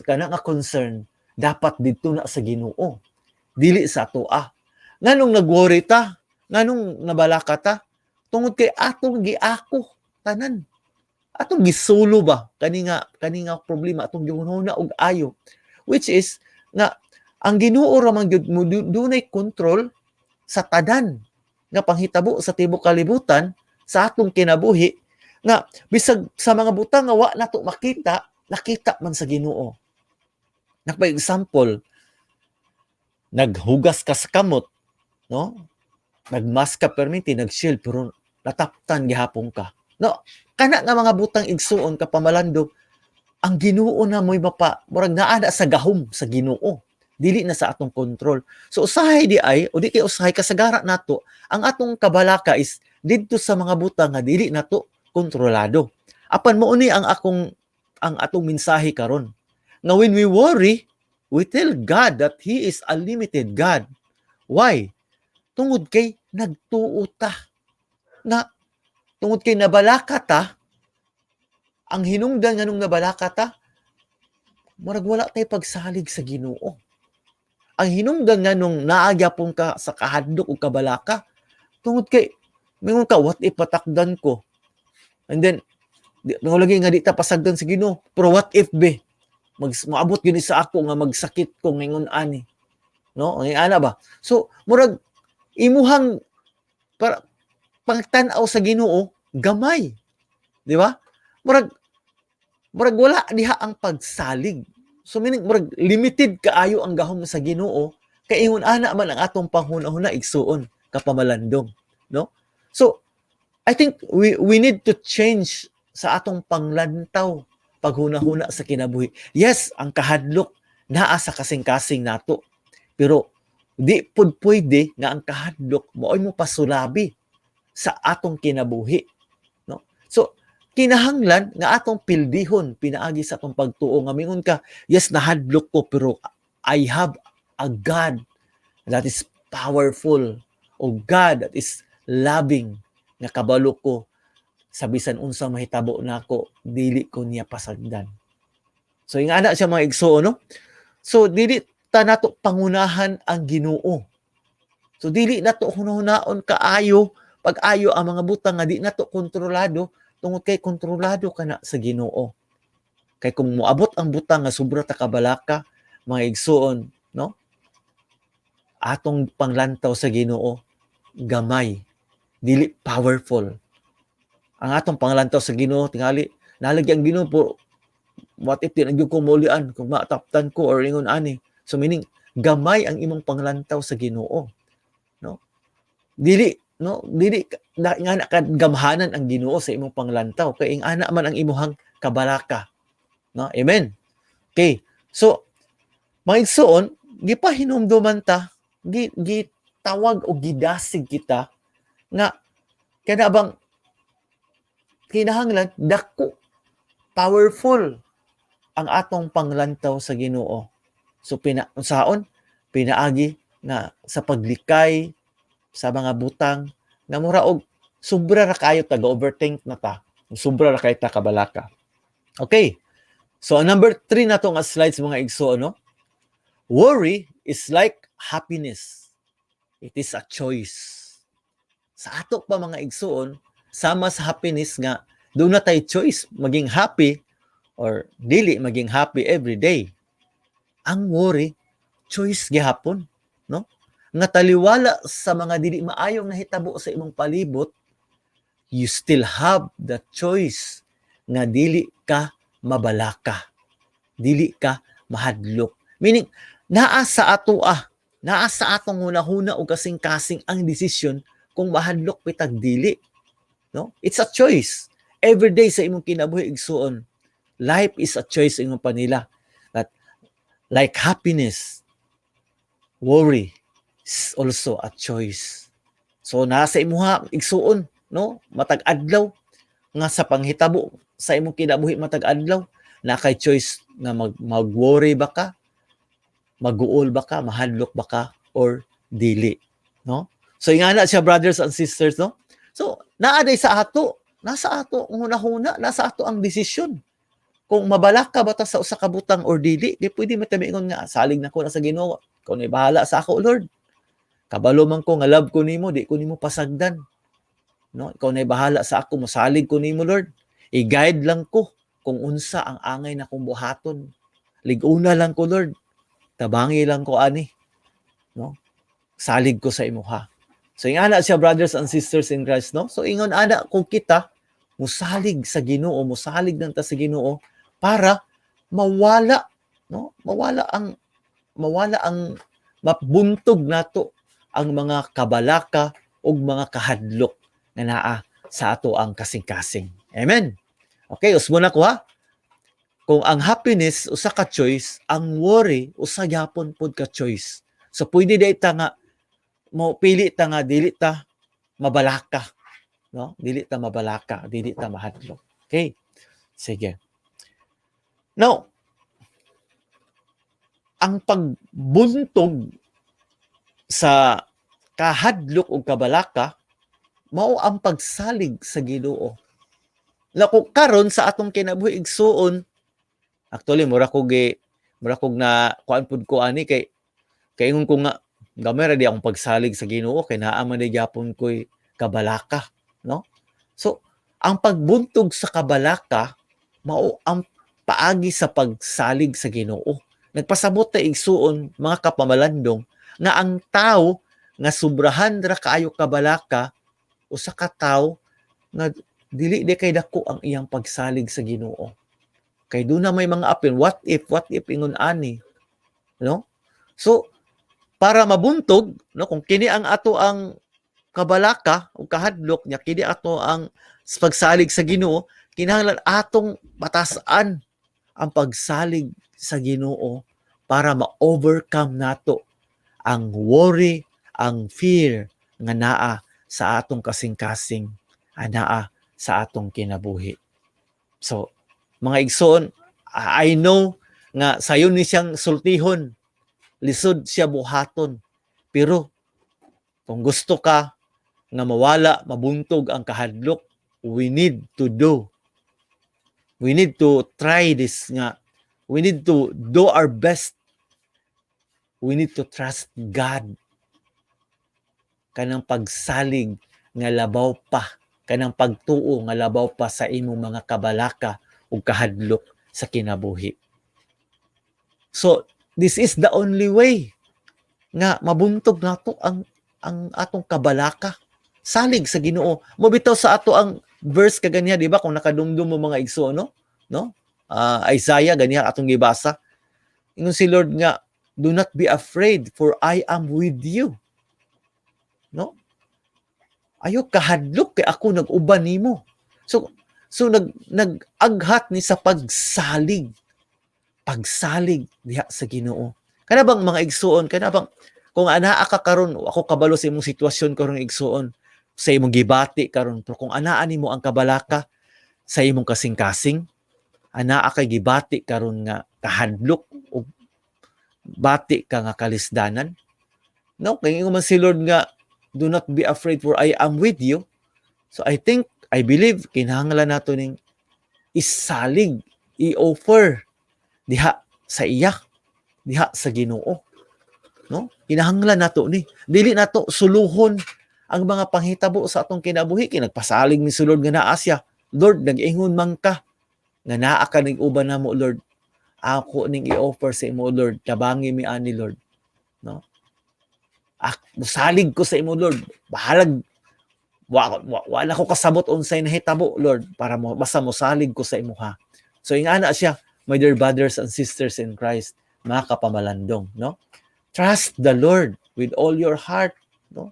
kana nga concern dapat didto na sa Ginoo, dili sa atoa. Nganong nag-worry ta, nganong nabalaka ta? Tungod kay atong giako tanan, atong gisulo ba kani nga problema, atong gihunahuna og ayo, which is nga ang Ginoo ra man gyud mo dunay control sa tanan nga panghitabo sa tibuok kalibutan, sa atong kinabuhi, nga bisag sa mga butang nga wa nato makita, nakita man sa Ginoo. Nakpa example, naghugas ka sa kamot, no, nagmask ka perminti, nag-shield, pero nataptan gihapon ka, no? Kana nga mga butang, igsuon, kapamalandong, ang Ginoo na mo'y mapa murag naa na sa gahom sa Ginoo. Dili na sa atong control. So usahay di ay o di kay usahay, kasagara nato ang atong kabalaka is didto sa mga butang nga dili nato kontrolado. Apan mao ni ang atong mensahe karon nga when we worry, we tell God that He is a limited God. Why? Tungod kay nagtuo ta nga, tungod kay nabalaka ta. Ang hinungdan nganong nabalaka ta, murag wala tay pagsalig sa Ginoo. Ang hinungdan nganong naa gyapon ka sa kahadlok ug kabalaka, tungod kay mingon ka, "What if patakdan ko?" And then di, mo lagi nga di ta pasagdan sa Ginoo, pero what if be moabot gyud ni sa ako nga magsakit ko ngingon ani, no? Ang ana ba? So murag imuhang para pangtan-aw sa Ginoo gamay, di ba? Murag wala diha ang pagsalig. So meaning murag limited kaayo ang gahom sa Ginoo kay ingon ana man ang atong panghuna-huna, igsuon kapamalandong, no? So I think we need to change sa atong panglantaw, paghuna-huna sa kinabuhi. Yes, ang kahadlok naa sa kasing-kasing nato, pero di pud pwede nga ang kahadlok maoy mo pasulabi sa atong kinabuhi, no? So kinahanglan nga atong pildihon pinaagi sa atong pagtuo nga mingon ka, "Yes, nahadlok ko, pero I have a God that is powerful o God that is loving nga kabalo ko sa bisan unsa mahitabo nako, dili ko niya pasagdan." So ingana siya, mga igsuon, no? So dili ta nato pangunahan ang Ginoo. So dili nato hunahunaon kaayo pag-ayo ang mga butang nga di nato kontrolado tungod kay kontrolado kana sa Ginoo. Kay kung moabot ang butang nga sobra ta kabalaka, mga igsuon, no, atong panglantaw sa Ginoo gamay, dili powerful. Ang atong panglantaw sa Ginoo tingali nalagi ang Ginoo po, what if di na gyud ko maulian kung mataptan ko or ingon ani. So meaning gamay ang imong panglantaw sa Ginoo, no? Dili, no, dili na, nga na gamhanan ang Ginoo sa imong panglantaw kay ing-ana man ang imuhang kabalaka, no? Amen. Okay, so mga igsuon, gipahinumduman ta, gitawag o gidasig kita nga kana bang kinahanglan dako, powerful ang atong panglantaw sa Ginoo. So pina unsaon pinaagi nga sa paglikay sa mga butang nga mura og sobra ra kayo taga overthink na ta, sobra ra kay ta kabalaka. Okay, so ang number 3 nato nga slides, mga igsoon, no, worry is like happiness, it is a choice. Sa ato pa, mga igsuon, sama sa happiness nga duna tay choice maging happy or dili maging happy every day, ang worry choice gihapon, no? Nga taliwala sa mga dili maayong nahitabo sa imong palibot, you still have the choice nga dili ka mabalaka, dili ka mahadlok. Meaning naa sa ato ah, naa sa atong hunahuna o kasing-kasing ang desisyon kung mahadlok pitag dili, no? It's a choice every day sa imong kinabuhi, igsuon. Life is a choice, ingon pa nila, that like happiness, worry is also a choice. So nasa imuha, igsuon, no, matag adlaw nga sa panghitabo sa imong kinabuhi, matag adlaw na kay choice nga mag-worry ba ka, maguol ba ka, mahadlok ba ka or dili, no? So ingana siya, brothers and sisters, no? So naa day sa ato, nasa ato ang hunahuna, nasa ato ang desisyon kung mabalaka ba ta sa usa ka butang or dili. Di pwede matamiingon nga salig na ko na sa Ginoo, "Ikaw na bahala sa ako, Lord. Kabalo man ko nga love ko nimo, di ko nimo pasagdan, no? Ikaw na bahala sa ako, mosalig ko nimo, Lord. I-guide lang ko kung unsa ang angay na kong buhaton. Lig-una lang ko, Lord. Tabangi lang ko ani, no? Salig ko sa imuha." So ingana siya, brothers and sisters in Christ, no? So ingon ana, kung kita musalig sa Ginoo, musalig nang ta sa Ginoo para mawala, no, mawala ang mabuntog nato ang mga kabalaka ug mga kahadlok nga naa sa ato ang kasing-kasing. Amen. Okay, usbon ako ha. Kung ang happiness usa ka choice, ang worry usa gyapon pod ka choice. So pwede diay ta nga mo pili ta nga dili ta mabalaka, no? Dili ta mabalaka, dili ta mahadlok. Okay? Sige. Now, ang pagbuntog sa kahadlok ug kabalaka mao ang pagsalig sa Ginoo. Lako karon sa atong kinabuhi, igsuon, actually mura kog na kuan pud ko ani kay ingon ko nga gamay ra di akong pagsalig sa Ginoo kay naa man di gyapon ko'y kabalaka, no? So ang pagbuntog sa kabalaka mao ang paagi sa pagsalig sa Ginoo. Nagpasabot ta, igsuon, mga kapamalandong, nga ang tao nga sobrahan ra kaayo kabalaka usa ka tawo nga dili di kay dako ang iyang pagsalig sa Ginoo. Kay duna may mga apil, what if ingon ani, no? So para mabuntog, no, kung kini ang ato ang kabalaka o kahadlok nya kini ato ang pagsalig sa Ginoo, kinahanglan atong patasan ang pagsalig sa Ginoo para ma-overcome nato ang worry, ang fear nga naa sa atong kasing-kasing, anaa sa atong kinabuhi. So, mga igsoon, I know nga sayon ni siyang sultihon, lisod siya buhaton. Pero kung gusto ka nga mawala, mabuntog ang kahadlok, we need to do. We need to try this nga. We need to do our best. We need to trust God. Kanang pagsalig nga labaw pa, kanang pagtuo nga labaw pa sa imong mga kabalaka ug kahadlok sa kinabuhi. So, this is the only way nga mabuntog nato ang atong kabalaka. Salig sa Ginoo. Mo bitaw sa ato ang verse kaganiha, di ba? Kung nakadumdum mo, mga igsoon, no? No? Isaiah ganiha atong gibasa. Ingon si Lord nga, "Do not be afraid, for I am with you." No? Ayo kahadlok kay ako nag-uban nimo. So nag-aghat ni sa pagsalig. Pagsalig diha sa Ginoo. Kana bang, mga igsuon, kana bang kung anaa ka karon, ako kabalo sa imong sitwasyon karon, igsuon, sa imong gibati karon, pero kung anaa nimo ang kabalaka sa imong kasing-kasing, anaa kay gibati karon nga kahadlok o bati ka nga kalisdanan. No, kay ingon man si Lord nga, "Do not be afraid, for I am with you." So I think, I believe, kinahanglan nato ning isalig, i-offer diha sa iya, diha sa Ginoo. No? Kinahanglan nato ni. Dili nato suluhon ang mga panghitabo sa atong kinabuhi kay nagpasalig mi sa Lord nga naa siya. Lord, nag-ingon man ka nga naa ka ning uban namo, Lord. Ako ning i-offer sa imo, Lord. Tabangi mi ani, Lord. No? Ak, musalig ko sa imo, Lord. Bahalag wa, wala ko kasabot unsay nahitabo, Lord, para mo basta mosalig ko sa imo ha. So ingana siya, my dear brothers and sisters in Christ, mga kapamalandong, no? Trust the Lord with all your heart, no?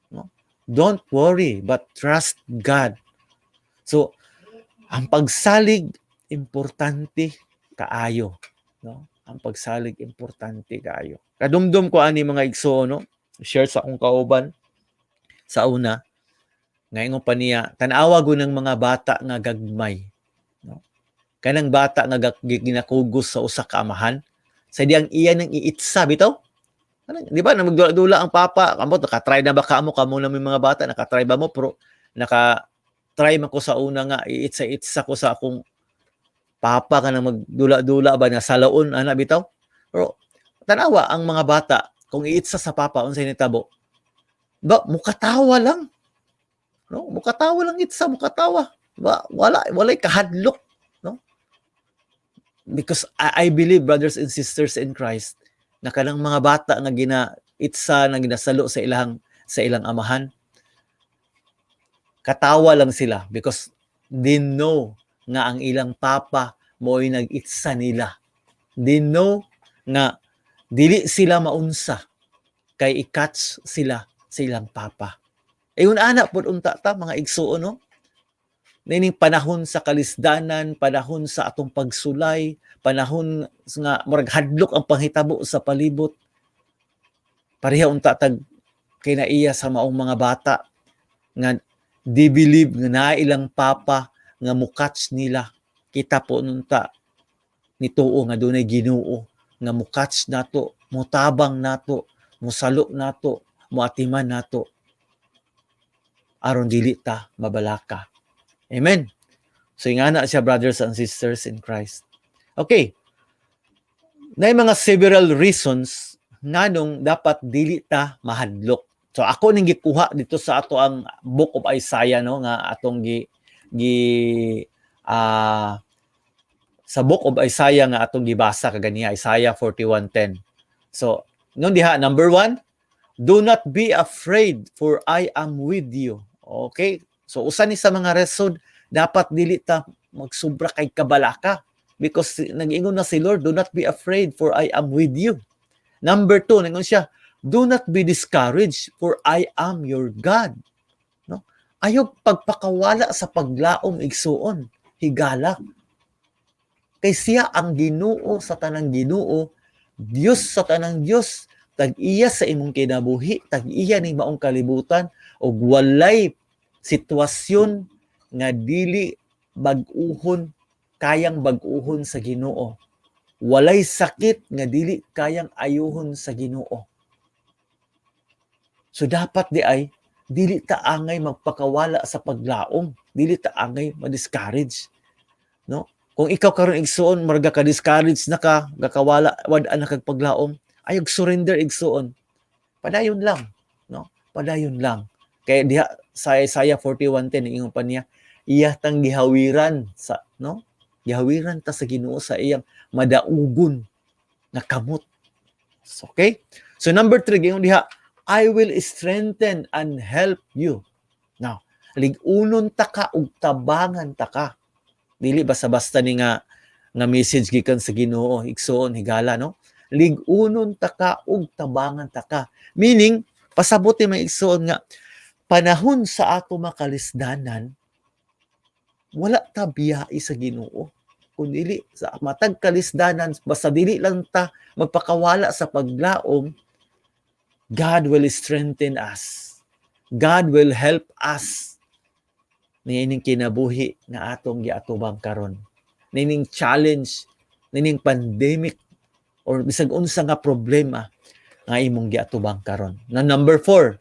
No? Don't worry, but trust God. So ang pagsalig importante kaayo, no? Ang pagsalig importante kaayo. Kadumdum ko ani, mga igsoon, no? Share sa akong kauban sa una nga ingon pa niya, tan-awa gud ng mga bata nga gagmay, no? Kanang bata nga ginakugos sa usa ka amahan sa diyang iya nang iitsa bitaw. Ano, di ba na magdula-dula ang papa kamot? Naka-try na ba kamo kamo na may mga bata? Naka-try ba mo? Pero naka-try man ko sa una nga iitsa-itsa ko sa akong papa kanang magdula-dula ba na salaon ana bitaw. Pero tanawa ang mga bata, kung iitsa sa papa, unsay nitabo ba? Mukatawa lang, no? Mukatawa lang, itsa, mukatawa ba, wala walay kahadlok, no? Because I believe, brothers and sisters in Christ, na kanang mga bata nga gina itsa na ginasalo sa ilang amahan, katawa lang sila because they know nga ang ilang papa mo'y nag-itsa nila. They know nga dili sila maunsa kay i-catch sila sa ilang papa. Ingon ana pud unta ta, mga igsuon, no? Nining panahon sa kalisdanan, panahon sa atong pagsulay, panahon nga murag hadlok ang panghitabo sa palibot. Pareha unta tag kinaiya sa maong mga bata nga di believe nga naa ilang papa nga mukatch nila. Kita po nunta nituo nga dunay Ginoo nga mukatch nato, mutabang nato, musalo nato, muatiman nato aron dili ta mabalaka. Amen. So ingana siya, brothers and sisters in Christ. Okay. Nay mga several reasons nganong dapat dili ta mahadlok. So ako ning gikuha dito sa ato ang Book of Isaiah, no, nga atong gi gi ah sa Book of Isaiah nga atong gibasa kaganiha, Isaiah 41:10. So ingon diha, number one, "Do not be afraid, for I am with you." Okay? So usa ni sa mga reason dapat dili ta magsubra kay kabalaka because nag-ingon na si Lord, "Do not be afraid, for I am with you." Number two, ningon siya, "Do not be discouraged, for I am your God." No? Ayaw pagpakawala sa paglaom, igsuon, higala. Kay siya ang Ginoo sa tanang Ginoo, Dios sa tanang Dios, tag-iya sa imong kinabuhi, tag-iya ning maong kalibutan ug walay sitwasyon nga dili bag-uhon, kayang bag-uhon sa Ginoo. Walay sakit nga dili kayang ayuhon sa Ginoo. So dapat di ay dili ta angay magpakawala sa paglaom, dili ta angay ma-discourage. No? Kung ikaw karon, igsuon, marga ka discourage na ka, gakawala wad na kag paglaom, ayog surrender, igsuon. Padayon lang, no? Padayon lang. Kaya diha sa Isaiah 41:10, ingon pa niya, iya tang gihawiran sa, no? Gihawiran ta sa Ginoo sa iyang madaugon nga kamot. So, okay? So number 3, ingon diha, "I will strengthen and help you." Now, lig-unon ta ka ug tabangan ta ka. Dili basta-basta ni nga nga message gikan sa Ginoo, igsuon, higala, no? Lig-unon ta ka ug tabangan ta ka. Meaning, pasabot ni mga igsuon nga panahon sa ato makalisdanan, wala ta biyai sa Ginoo. Kung dili sa matag kalisdanan, basta dili lang ta magpakawala sa paglaom, God will strengthen us. God will help us niining kinabuhi nga atong giatubang karon. Niining challenge, niining pandemic or bisag unsa nga problema nga imong giatubang karon. Na number 4,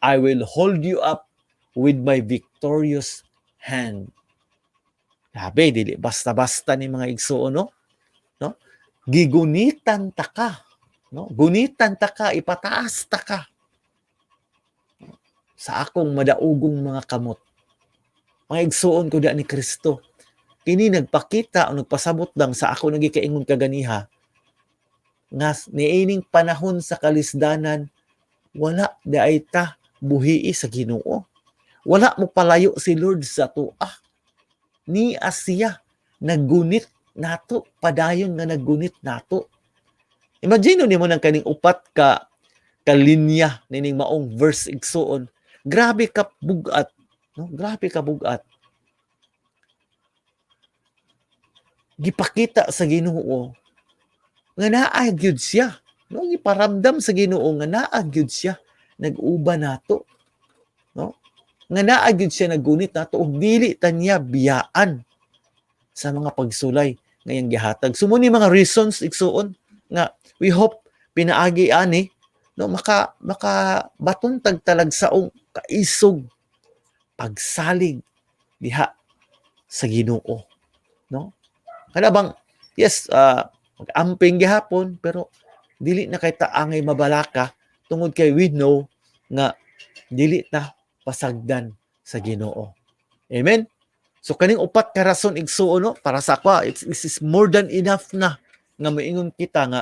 "I will hold you up with my victorious hand." Grabe, dili basta-basta ni mga igsuon, no? No? Gigunitan ta ka, no? Gunitan ta ka, ipataas ta ka sa akong madaugong mga kamot. Mga igsuon ko ni Kristo. Kini nagpakita o nagpasabot lang sa ako nagikaingon kaganiha nga niining panahon sa kalisdanan, wala diay ta buhii sa Ginoo. Wala mo palayo si Lord sa atoa. Ni siya naggunit nato, padayon nga naggunit nato. Imagine nimo nang kaning upat ka ka linya nining maong verse, igsuon. Grabe ka bugat, no? Grabe ka bugat. Gipakita sa Ginoo nga naa gyud siya. No, giparamdam sa Ginoo nga naa gyud siya nag-uban nato. No? Nga naa gyud siya naggunit nato ug dili ta niya biyaan sa mga pagsulay nga iyang gihatag. So ni mga reasons, igsuon, nga we hope pinaagi ani, no, maka baton tag talagsaong kaisog pagsalig diha sa Ginoo, no? Kana bang yes, mag-amping gihapon, pero dili na kay ta angay mabalaka tungod kay we know nga dili ta pasagdan sa Ginoo. Amen. So kaning upat ka rason, igsuon, no, para sa ako this is more than enough na nga moingon kita nga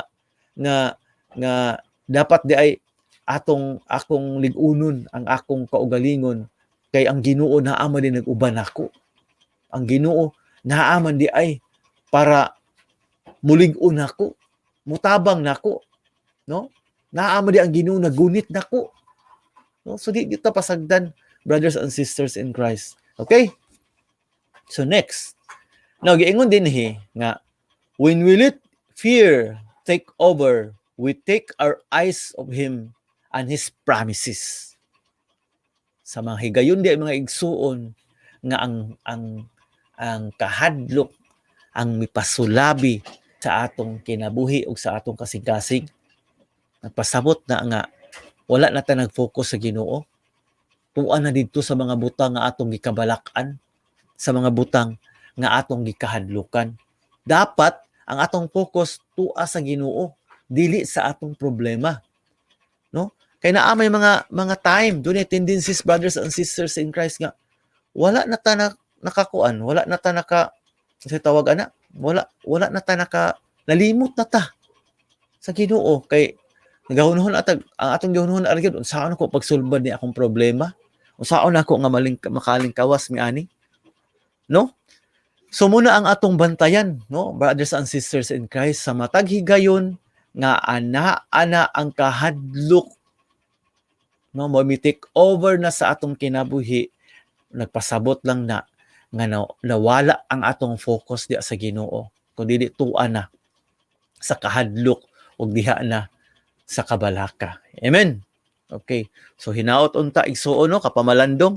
nga nga dapat di ay atong akong lig-unon ang akong kaugalingon kay ang Ginoo naa man din nag-uban nako. Ang Ginoo naa man di ay para mulig-on nako, mutabang nako, no? Naa man di ang Ginoo nagunit nako. No? So di kita pasagdan, brothers and sisters in Christ. Okay? So next. Now giingon dinhi nga when we let fear take over, we take our eyes of Him and His promises. Sa mga higayon di mga igsuon nga ang kahadlok ang mipasulabi sa atong kinabuhi ug sa atong kasing-kasing, nagpasabot na nga wala na ta nag-focus sa Ginoo, tuan na didto sa mga butang nga atong gikabalak-an, sa mga butang nga atong gikahadlukan. Dapat ang atong focus tua sa Ginoo, dili sa atong problema, no? Kay naa may mga time, dunay tendencies, brothers and sisters in Christ, nga wala na ta na, nakakuan, wala na ta naka sa tawag ana, wala na ta naka nalimot na ta sa Ginoo kay nagahunhon atag ang atong gihunhon ara gyud, unsaon ako pagsulbad ni akong problema, unsaon ako nga maling makalingkawas miani, no? So muna ang atong bantayan, no, brothers and sisters in Christ, sa matag higayon nga ana-ana ang kahadlok, no, mo take over na sa atong kinabuhi, nagpasabot lang na nga nawala ang atong focus diya sa Ginoo kun dili tua na sa kahadlok ug diha na sa kabalaka. Amen. Okay. So hinaot unta, igsuon, no, kapamalandong,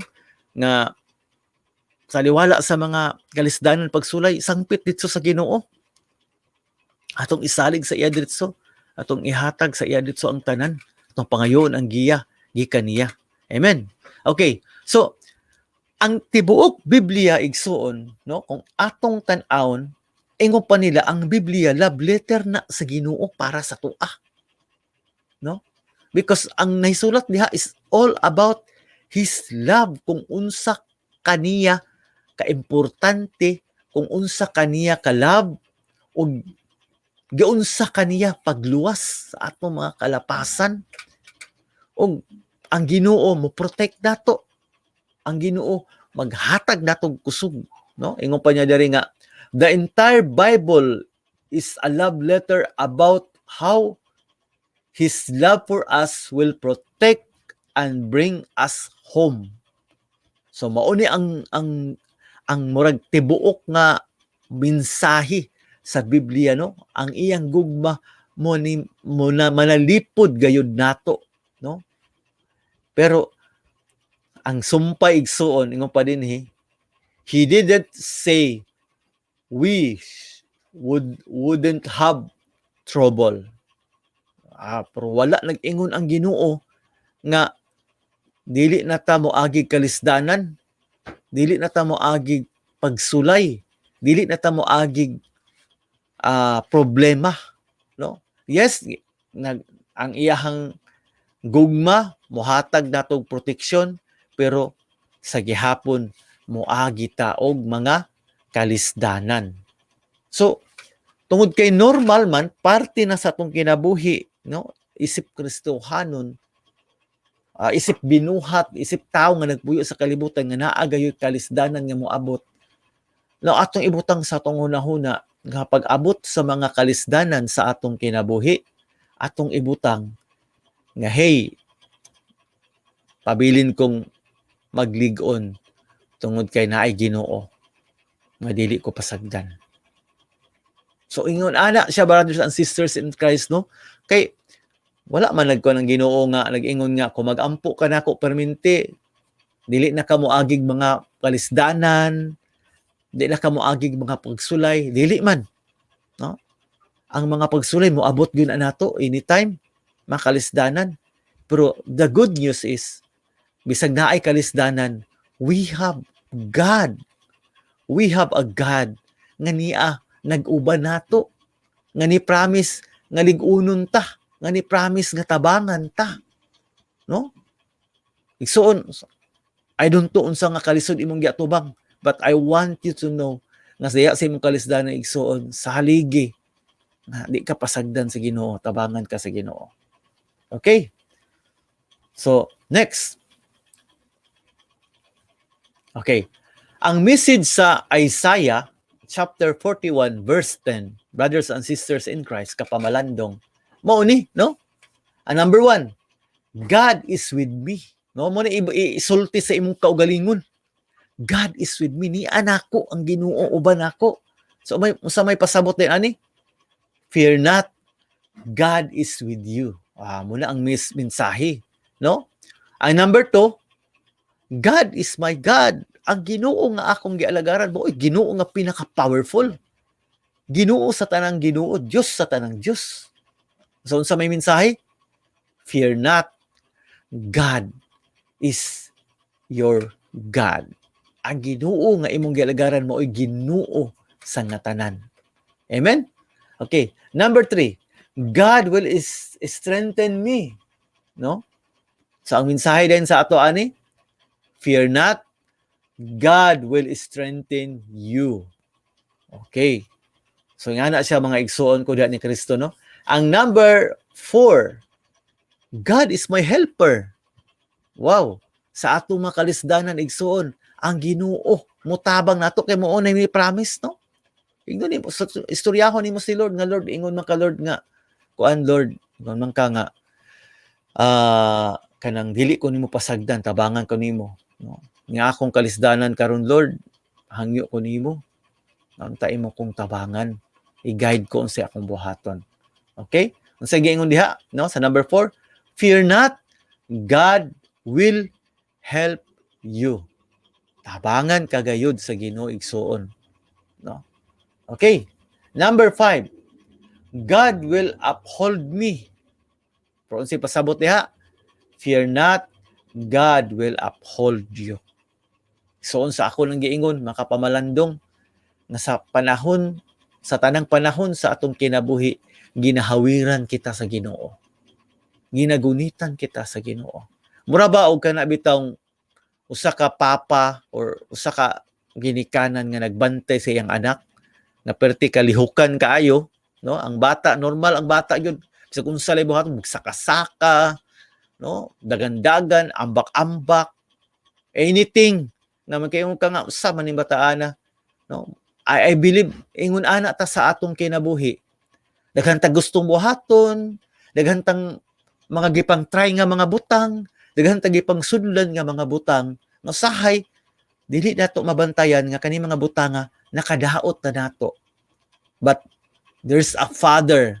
nga sa liwala sa mga kalisdanan, pagsulay, sangpit didto sa Ginoo. Atong isalig sa iya diretso, atong ihatag sa iya diretso ang tanan, atong pangayoon ang giya gikan niya. Amen. Okay. So ang tibuok Biblia, igsuon, no, kung atong tan-awon, ingon pa nila ang Biblia love letter na sa Ginoo para sa tua. No? Because ang nahisulat diha is all about His love, kung unsa kaniya kaimportante, kung unsa kaniya ka love ug giunsa kaniya pagluwas sa atong mga kalapasan. Ug ang Ginoo mo protect nato. Ang Ginoo maghatag natong kusog, no? Ingon pa niya diri nga the entire Bible is a love letter about how His love for us will protect and bring us home. So mao ni ang murag tibuok nga mensahe sa Biblia, no? Ang iyang gugma mo ni mo na manalipod gayud nato, no? Pero ang sumpay, igsuon, ingon pa dinhi, He didn't say we wouldn't have trouble. Ah, pero wala nag-ingon ang Ginoo nga dili na ta moagig kalisdanan, dili na ta moagig pagsulay, dili na ta moagig problema, no? Yes, ang iyahang gugma mohatag natog proteksyon, pero sa gihapon moagi ta og mga kalisdanan. So tungod kay normal man, parte na sa atong kinabuhi, no, isip Kristohanon, isip binuhat, isip tao nga nagpuyo sa kalibutan, nga naa gayoy kalisdanan nga moabot, no, atong ibutang sa atong hunahuna nga pag-abot sa mga kalisdanan sa atong kinabuhi, atong ibutang nga, "Hey, pabilin kong maglig-on tungod kay naay Ginoo nga dili ko pasagdan." So ingon ana siya, brothers and sisters in Christ, no? Kay wala man nagkuan ang Ginoo nga nag-ingon nga kung mag-ampo ka nako permente, dili na ka moagig mga kalisdanan, di na ka moagig mga pagsulay, dili man, no? Ang mga pagsulay moabot gyud na nato anytime, makalisdanan. Pero the good news is bisag naay kalisdanan, we have God. We have a God nga niya nag-uban nato, nga ni promise nga lig-unon ta, nga ni promise nga tabangan ta. No? Igsuon, I don't know unsa nga kalisod imong giatubang, but I want you to know nga sa imong kalisdanan, igsuon, saligi nga di ka pasagdan sa Ginoo, tabangan ka sa Ginoo. Okay? So, next. Okay. Ang message sa Isaiah chapter 41 verse 10, brothers and sisters in Christ, kapamalandong, mao ni, no? Ang number one, God is with me. No, mo na isulti sa imong kaugalingon. God is with me. Nia nako ang Ginoo, uban nako. So may unsa may pasabot din ani? Fear not, God is with you. Ah, mao na ang mensahe, no? Ang number two, God is my God. Ang Ginoo nga akong gialagaran mo, Ginoo nga pinaka-powerful. Ginoo sa tanang Ginoo, Dios sa tanang Dios. So unsa may mensahe? Fear not, God is your God. Ang Ginoo nga imong gialagaran mo ay Ginoo sa nga tanan. Amen? Okay. Number three, God will strengthen me. No? So ang mensahe din sa ato ani, fear not, God will strengthen you. Okay. So nga na siya, mga igsuon ko diha ni Kristo, no? Ang number four, God is my helper. Wow. Sa atong mga kalisdanan, igsuon, ang Ginoo mutabang nato kay mao na may promise, no? Ingon nimo, istoryahon nimo si Lord nga, "Lord, ingon man ka, Lord, nga kuan, Lord, ingon man ka nga kanang dili ko nimo pasagdan, tabangan ko nimo, no? Nga akong kalisdanan karon, Lord, hangyo ko nimo. Unta imo kong tabangan. I-guide ko unsay akong buhaton." Okay? Unsay giingon diha, no? Sa number four, fear not, God will help you. Tabangan ka gayud sa Ginoo, igsuon. No? Okay. Number five, God will uphold me. Pero unsay pasabot diha? Fear not, God will uphold you. So sa ako nang giingon, makapamalandong, nga sa panahon, sa tanang panahon sa atong kinabuhi, ginahawiran kita sa Ginoo. Ginagunitan kita sa Ginoo. Mura ba og kana bitawng usa ka papa or usa ka ginikanan nga nagbantay sa iyang anak nga perti kalihukan kaayo, no? Ang bata, normal ang bata gyud, bisag unsa lay buhaton, magsaka-saka, no, dagandagan, ambak-ambak, anything naman kayo ka nga usa man ning bataana, no? I believe ingon ana ta sa atong kinabuhi. Daghan ta gustong buhaton, daghan tang mga gipang try nga mga butang, daghan ta gipang sudlan nga mga butang nga usahay dili nato mabantayan nga kani mga butanga nakadaot na nato. But there's a Father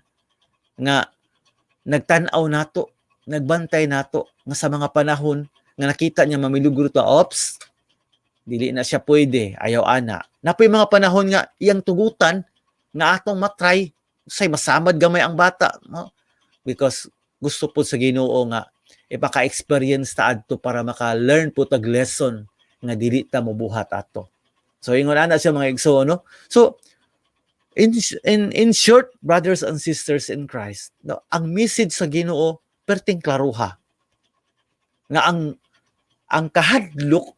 nga nagtan-aw nato, nagbantay nato, nga sa mga panahon nga nakita niya mamilugro ta, "Ops, dili na siya pwede, ayaw ana." Napoy mga panahon nga iyang tugutan nga atong matry say masamad gamay ang bata, no? Because gusto po sa Ginoo nga ipaka-experience ta adto para maka-learn po tag lesson nga dili ta mobuhat ato. So ingon ana siya, mga igsoon, no? So in short, brothers and sisters in Christ, no, ang message sa Ginoo perting klaruha. Nga ang kahadlok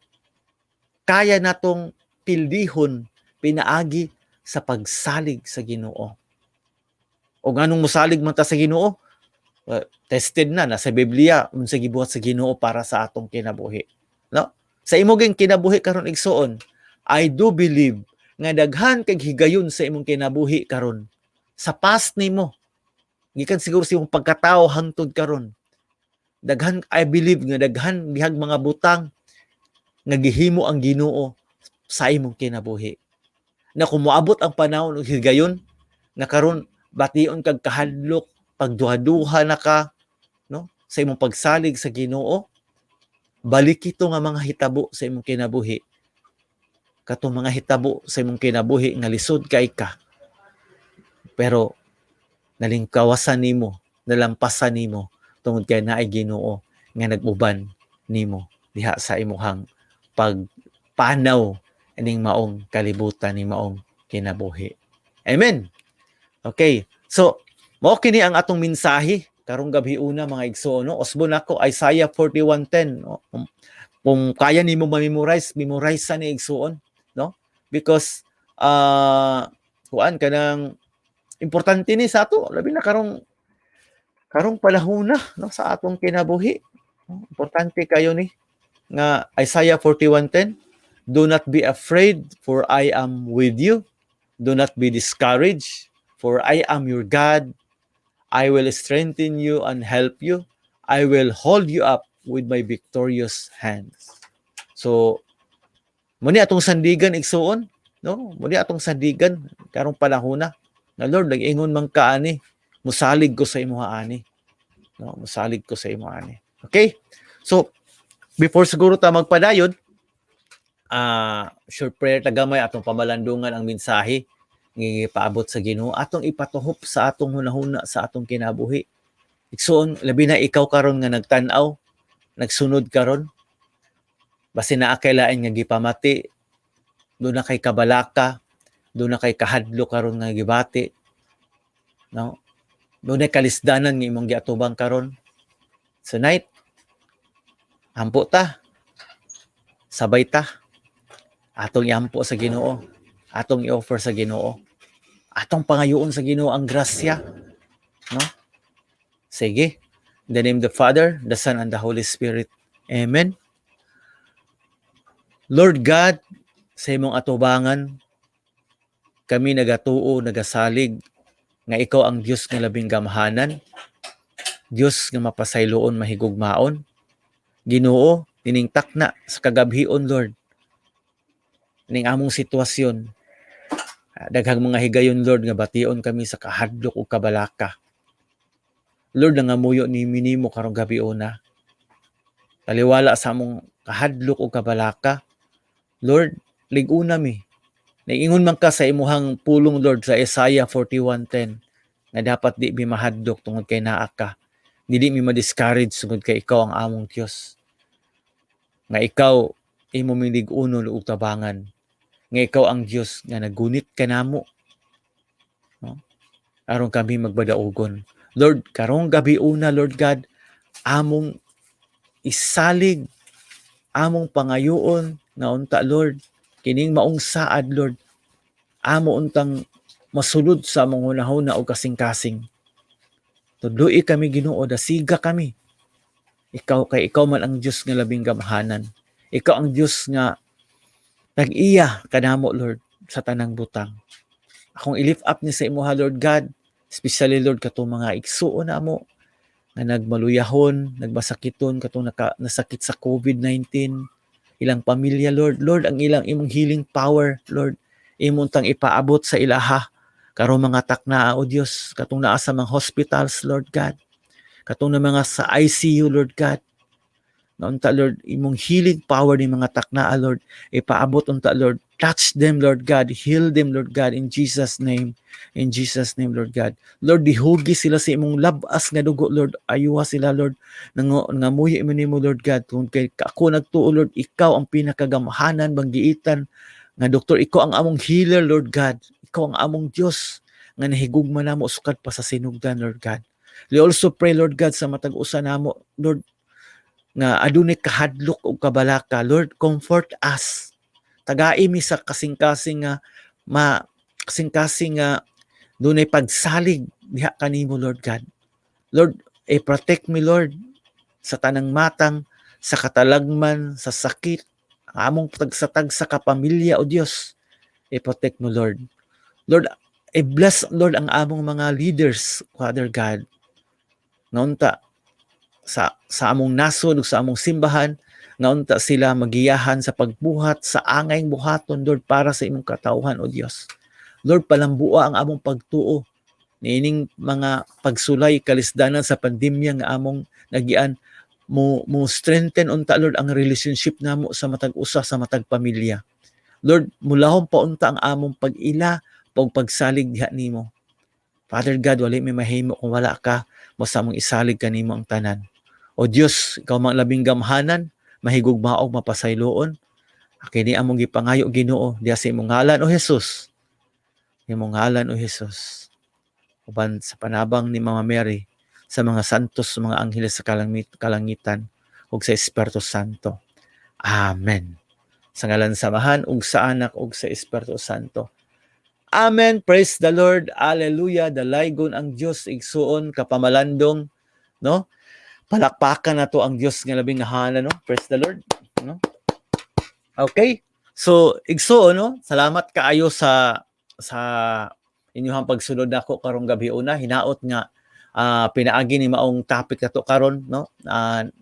kaya natong pildihon pinaagi sa pagsalig sa Ginoo. O nganong mosalig man ta sa Ginoo? Tested na nasa Biblia unsa gibuhat sa Ginoo para sa atong kinabuhi. No? Sa imo ging kinabuhi karon, igsuon, I do believe nga daghan kag higayon sa imong kinabuhi karon. Sa past nimo, gikan siguro sa imong pagkatao hangtod karon. Daghan, I believe nga daghan bihag mga butang nga gihimo ang Ginoo sa imong kinabuhi. Na kung moabot ang panahon og higayon nga karon bation kag kahadlok, pagduha-duha na ka, no, sa imong pagsalig sa Ginoo, balik ito nga mga hitabo sa imong kinabuhi. Katong mga hitabo sa imong kinabuhi nga lisod kay ka. Pero nalingkawasan nimo, nalampasan nimo tungod kay naay Ginoo nga nag-uban nimo diha sa imuhang pagpanaw ining maong kalibutan, ning maong kinabuhi. Amen. Okay. So, mao kini ang atong mensahe karong gabi una, mga igsoon, no? Usbon ako Isaiah 41:10, no? Kung kaya nimo ma-memorize, memorize sa ni, igsuon, no? Because kuan kanang importante ni sa ato, labi na karong panahon na, no, sa atong kinabuhi. No? Importante kayo ni nga Isaiah 41:10: "Do not be afraid, for I am with you. Do not be discouraged, for I am your God. I will strengthen you and help you. I will hold you up with my victorious hands." So Mao ni atong sandigan, igsuon, no? Mao ni atong sandigan karong panahona. Na Lord, nag-ingon man ka ani, musalig ko sa imuha ani. No, musalig ko sa imo ani. Okay? So, before siguro ta magpadayon, short prayer ta gamay, atong pamalandungan ang mensahe nga gipaabot sa Ginoo, atong ipatuhop sa atong hunahuna, sa atong kinabuhi. Igsuon, labi na ikaw karon nga nagtan-aw, nagsunod karon, basin naa kay lain nga gipamati, duna kay kabalaka, duna kay kahadlok karon nga gibati, no? Dunay kalisdanan nga imong giatubang karon. Tonight, ampo ta. Sabay ta. Atong iampo sa Ginoo. Atong i-offer sa Ginoo. Atong pangayoon sa Ginoo ang grasya. No? Sige. In the name of the Father, the Son, and the Holy Spirit. Amen. Lord God, sa imong atubangan, kami nagatuo, nagasalig, nga ikaw ang Dios nga labing gamhanan, Dios nga mapasayloon, mahigugmaon. Ginoo, ining takna sa kagabhion, Lord. Ning among sitwasyon, daghang mga higayon, Lord, nga bation kami sa kahadlok ug kabalaka. Lord, nangamuyo ni minimo karong gabiona. Taliwala sa among kahadlok ug kabalaka. Lord, lig-una mi. Naingon man ka sa imuhang pulong, Lord, sa Isaiah 41:10 nga dapat di mi mahadlok tungod kay naa ka. Dili mi ma-discourage tungod kay ikaw ang among Dios. Nga ikaw imo mi lig-unon ug tabangan. Nga ikaw ang Dios nga nagunit kanamo. No? Aron kami magbadaugon. Lord, karong gabiuna, Lord God, among isalig, among pangayoon nga unta, Lord, kining maong saad, Lord, amo untang masulod sa among hunahuna o kasing-kasing. Tudloi kami, Ginoo, dasiga kami. Ikaw kay ikaw man ang Dios nga labing gamhanan. Ikaw ang Dios nga nag-iya kanamo, Lord, sa tanang butang. Akong i-lift up ni sa imuha, Lord God, especially, Lord, katong mga igsuon namo nga nagmaluyahon, nagmasakiton, katong nasakit sa COVID-19, ilang pamilya, Lord. Lord, ang ilang imong healing power, Lord, imong tang ipaabot sa ilaha karong mga takna, o Dios, katong naa sa mga hospitals, Lord God, katong na mga sa ICU, Lord God. Na unta, Lord, imong healing power ni mga takna, Lord, ipaabot unta, Lord. Touch them, Lord God. Heal them, Lord God, in Jesus' name. In Jesus' name, Lord God. Lord, dihugi sila sa imong labas nga dugo, Lord. Ayuha sila, Lord. Nangamuhi mo nimo, Lord God. Kung kay ako nagtuo, Lord, ikaw ang pinakagamhanan, banggiitan nga doktor. Ikaw ang among healer, Lord God. Ikaw ang among Dios nga nahigugma namo sukad pa sa sinugdan, Lord God. We also pray, Lord God, sa matag usa namo, Lord, nga adunay kahadlok ug kabalaka. Lord, comfort us. Tagai mi sa kasing-kasing nga ma kasing-kasing nga dunay pagsalig diha kanimo, Lord God. Lord, i-protect me, Lord, sa tanang matang, sa katalagman, sa sakit, ang among tagsa-tagsa ka pamilya, O Dios. I-protect mo, Lord. Lord, i-bless, Lord, ang among mga leaders, Father God. Nga unta sa among nasod ug sa among simbahan, nga unta sila magiyahan sa pagbuhat sa angayng buhaton, Lord, para sa imong katawhan, O Dios. Lord, palambua ang among pagtuo niining mga pagsulay kalisdanan sa pandemya nga among nagian. Mo strengthen unta, Lord, ang relationship namo sa matag usa, sa matag pamilya. Lord, mulahom pa unta ang among pag-ila ug pagsalig diha nimo. Father God, wali mi mahimo kung wala ka mo sa among isalig kanimo ang tanan. O Dios, ikaw man labing gamhanan, mahigugmaog, mapasayloon. Kini among gipangayo, Ginoo, diha sa imong ngalan, O Jesus. Imong ngalan, O Jesus. Uban sa panabang ni Mama Mary, sa mga santos, sa mga angheles sa kalangitan ug sa Espiritu Santo. Amen. Sa ngalan sa Amahan ug sa Anak ug sa Espiritu Santo. Amen. Praise the Lord. Hallelujah. Dalaygon ang Dios, igsuon, kapamalandong, no? Palakpakan nato ang Dios nga labing gamhanan, no? Praise the Lord, no? Okay. So, igsuon, no? Salamat kaayo sa inyong pagsunod nako karong gabiuna. Hinaot nga pinaagi ni maong topic nato karon, no?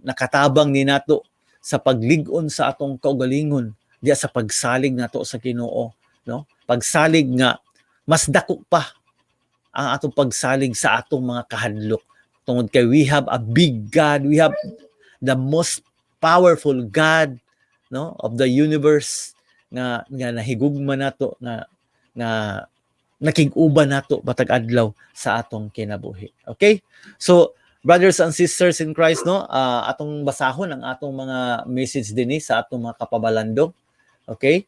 Nakatabang ni nato sa paglig-on sa atong kaugalingon. diya sa pagsalig nato sa Ginoo, no? Pagsalig nga mas dako pa ang atong pagsalig sa atong mga kahadlok tungod kay we have a big God, we have the most powerful God, no, of the universe nga nahigugma nato, nga nakig-uban nato matag adlaw sa atong kinabuhi. Okay? So, brothers and sisters in Christ, no, atong basahon ang atong mga message dinhi sa atong mga kapamalandong. Okay?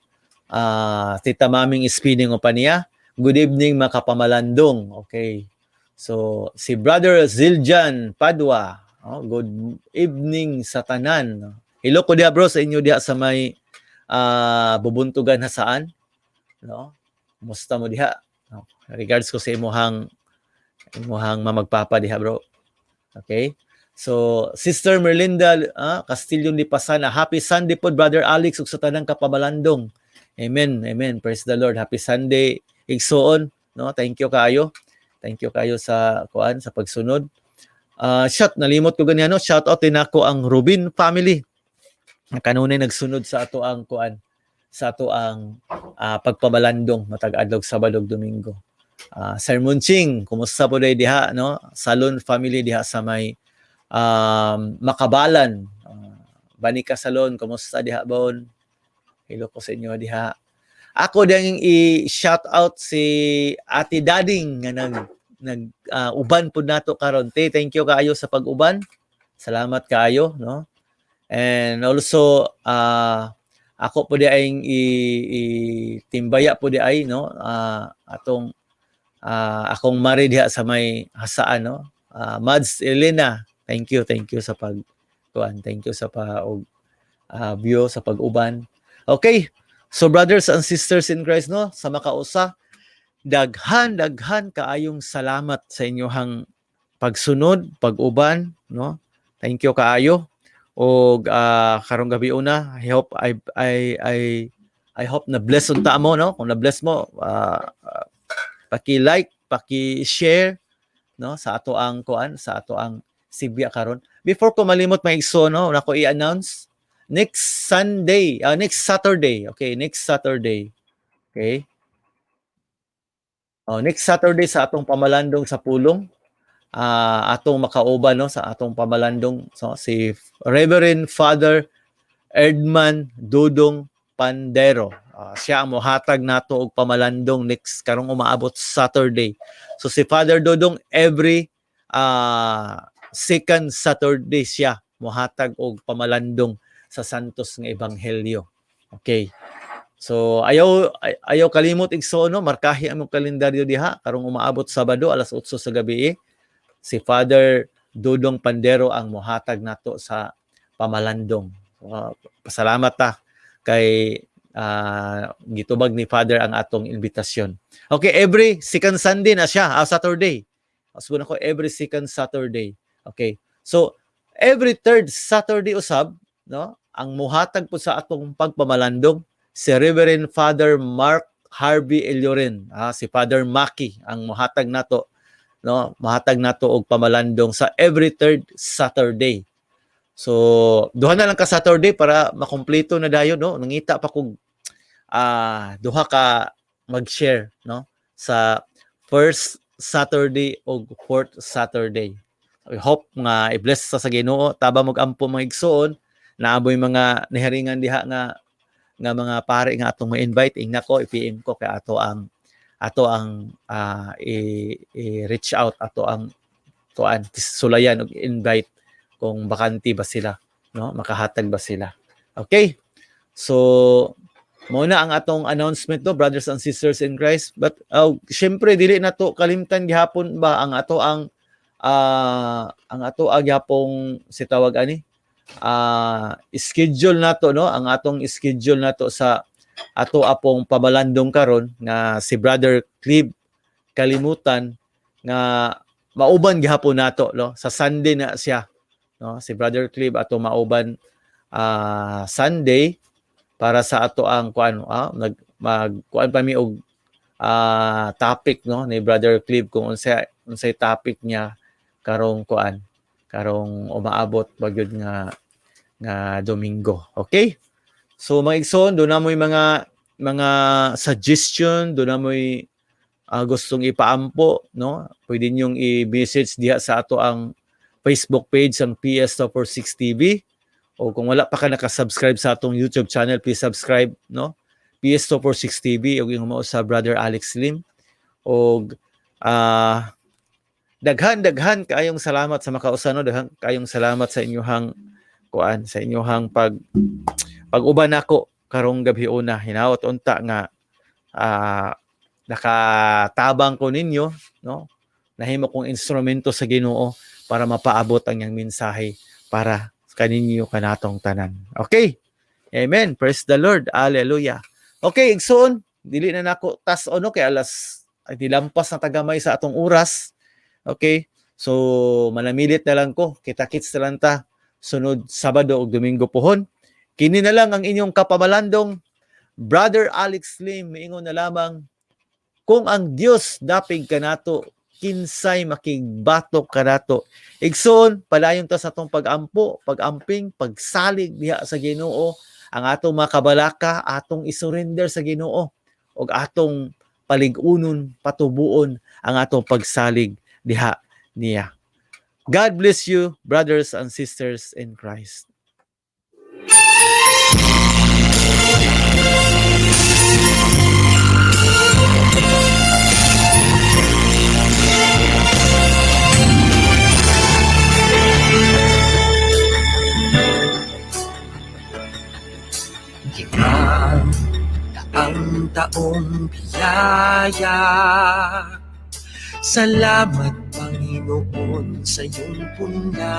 Tita Maming Spinning pa niya. Good evening, mga kapamalandong. Okay. So, si Brother Ziljan Padua. Oh, good evening sa tanan. Hello ko diha, bro, sa inyo diha sa may bubuntugan Jasaan. No? Kumusta mo diha? No? Regards ko sa imuhang mamagpapa diha, bro. Okay? So, Sister Merlinda Castillo ni Pasana, happy Sunday po, Brother Alex, ug sa tanang kapamalandong. Amen. Amen. Praise the Lord. Happy Sunday, igsuon, no? Thank you kaayo. Thank you kayo sa kuan, sa pagsunod. Shout nalimot ko ganyan, no. Shout out din ako ang Rubin family. Na kanunay nagsunod sa ato ang kuan, sa ato ang pagpamalandong matag adlaw, Sabado ug Domingo. Sir Munching, kumusta po day diha, no? Salon family diha sa may Makabalan. Banika Salon, kumusta diha, bon? Hello ko sa inyo diha. Ako din i-shout out si Ate Dading nga nag nag uban pud nato karon. Te, thank you kaayo sa pag-uban. Salamat kaayo, no? And also ako po di ay i timbaya po di ay, no, atong akong mari diha sa may Jasaan, no. Mads Elena, thank you sa pag kuan, thank you sa pa og view, sa pag-uban. Okay. So brothers and sisters in Christ, no, sa makausa, daghan daghan kaayong salamat sa inyong pagsunod, pag-uban, no? Thank you kaayo. Og karong gabi una, I hope I hope na bless unta mo, no? Kung na bless mo, paki-like, paki-share, no, sa ato ang kuan, sa ato ang sibya karon. Before ko malimot, mga igsoon, no, nako i-announce next Sunday, next Saturday, okay, next Saturday. Okay? Oh, next Saturday sa atong pamalandong sa pulong, atong makauban, no, sa atong pamalandong, so si Reverend Father Erdman Dudong Pandero. Siya ang mohatag nato og pamalandong next karong umaabot Saturday. So si Father Dudong, every second Saturday siya mohatag og pamalandong sa Santos nga Ebanghelyo. Okay. So ayaw kalimot, igsoon, no, markahi ang kalendaryo diha karong umaabot Sabado, alas 8 sa gabi, si Father Dudong Pandero ang mohatag nato sa pamalandong. So, pasalamat ta kay gitubag ni Father ang atong imbitasyon. Okay, every second Sunday na siya, Saturday. Asbon ako, every second Saturday. Okay. So every third Saturday usab, no, ang muhatag po sa atong pagpamalandong si Reverend Father Mark Harvey Elioren, si Father Maki ang muhatag nato, no, muhatag nato og pamalandong sa every third Saturday. So, duha na lang ka Saturday para makumpleto na dayon, no. Nangita pa kog duha ka mag-share, no, sa first Saturday o fourth Saturday. I hope nga i-bless sa Ginoo. Taba mag-ampo, mga igsoon, naaboy mga niharingan diha nga mga pare nga atong ma-invite, ingna ko, i-PM ko kay ato ang i-reach out, ato ang kuan, sulayan og invite kung bakante ba sila, no, makahatag ba sila. Okay, so mao na ang atong announcement, no, brothers and sisters in Christ. But syempre dili na to kalimtan gihapon ba ang ato ang gihapong si tawag ani schedule nato, no, ang atong schedule nato sa ato apong pamalandong karon nga si Brother Clib Kalimutan nga mauban gihapon nato, no, sa Sunday na siya, no. Si Brother Clib ato mauban Sunday para sa ato ang kuan, nag mag kuan pa mi og topic, no, ni Brother Clib kung unsay topic niya karong kuan, karong umaabot bagyod nga Domingo. Okay? So mga igsoon, duna mo'y mga suggestion, duna mo'y gustong ipaampo, no? Pwede ninyong i-message diha sa atoang Facebook page, ang PS246 TV, o kung wala pa ka naka-subscribe sa atong YouTube channel, please subscribe, no? PS246 TV ug yung mao sa Brother Alex Lim. Og daghan daghan kaayong salamat sa makausa, no? Daghan kaayong salamat sa inyong kuan, sa inyong pag-uban nako karong gabi una. Hinaot unta nga nakatabang ko ninyo, no? Nahimo kong instrumento sa Ginoo para mapaabot ang iyang mensahe para kaninyo, kanatong tanan. Okay, amen. Praise the Lord. Hallelujah. Okay, igsoon, dili na nako tas ono kay alas ay dilampas na tagamay sa atong oras. Okay, so manamilit na lang ko. Kita-kits na lang ta sunod Sabado ug Domingo pohon. Kini na lang ang inyong kapamalandong Brother Alex Lim, miingon na lamang, kung ang Dios dapig kanato, kinsay makigbatok kanato? Igsoon, padayon ta sa atong pag-ampo, pag-amping, pagsalig diha sa Ginoo. Ang atong mga kabalaka, atong isurrender sa Ginoo ug atong palig-unon, patubuon ang atong pagsalig diha niya. God bless you, brothers and sisters in Christ. 500 taong biyaya. Salamat, Panginoon, sa iyong punla.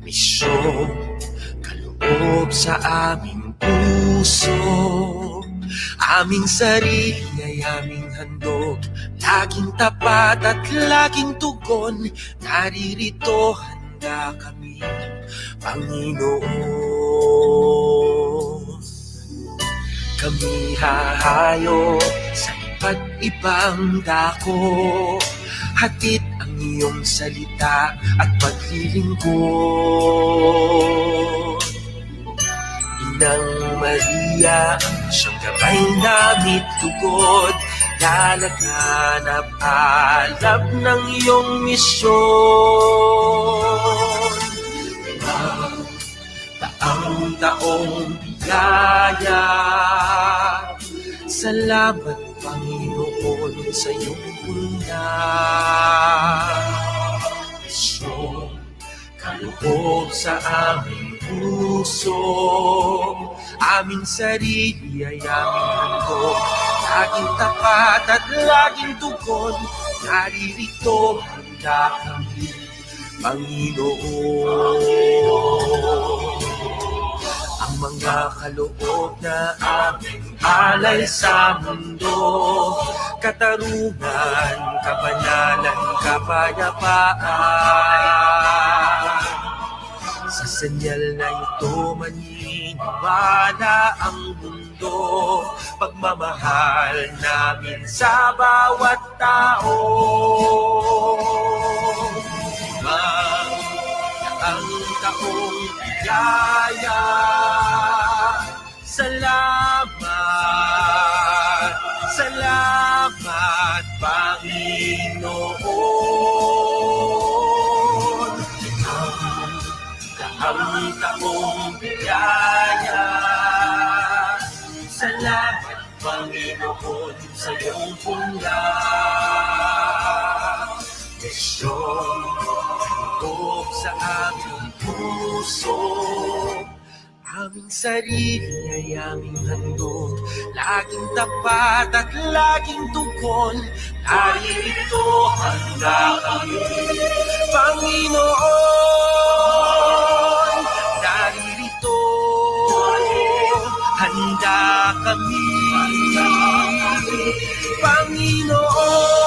Misyon, kaloob sa aming puso. Aming sarili ay aming handog. Laging tapat at laging tugon. Naririto, handa kami, Panginoon. Kami hahayo sa iba't ibang dako. Hatid ang iyong salita at paglilingkod. Inang Maria, siyang gabay namit lugod. Lalaganap alab ng iyong misyon. 500 taong biyaya. Salamat, Panginoon, sa iyong punla. Misyon, kaloob sa aming puso. Aming sarili ay aming handog. Laging tapat at laging tugon. Naririto, handa kami, Panginoon. Ang mga kaloob na aming alay sa mundo. Katarungan, kabanalan, kapayapaan. Sa senyal na ito maniniwala ang mundo. Pagmamahal namin sa bawat tao. 500 taong biyaya. Salamat, salamat, Panginoon. 500 taong biyaya. Salamat, Panginoon, sa iyong punla. Misyon, kaloob sa aming puso. Aming sarili ay aming handog. Laging tapat at laging tugon. Naririto, handa kami, Panginoon. Naririto, handa kami, Panginoon.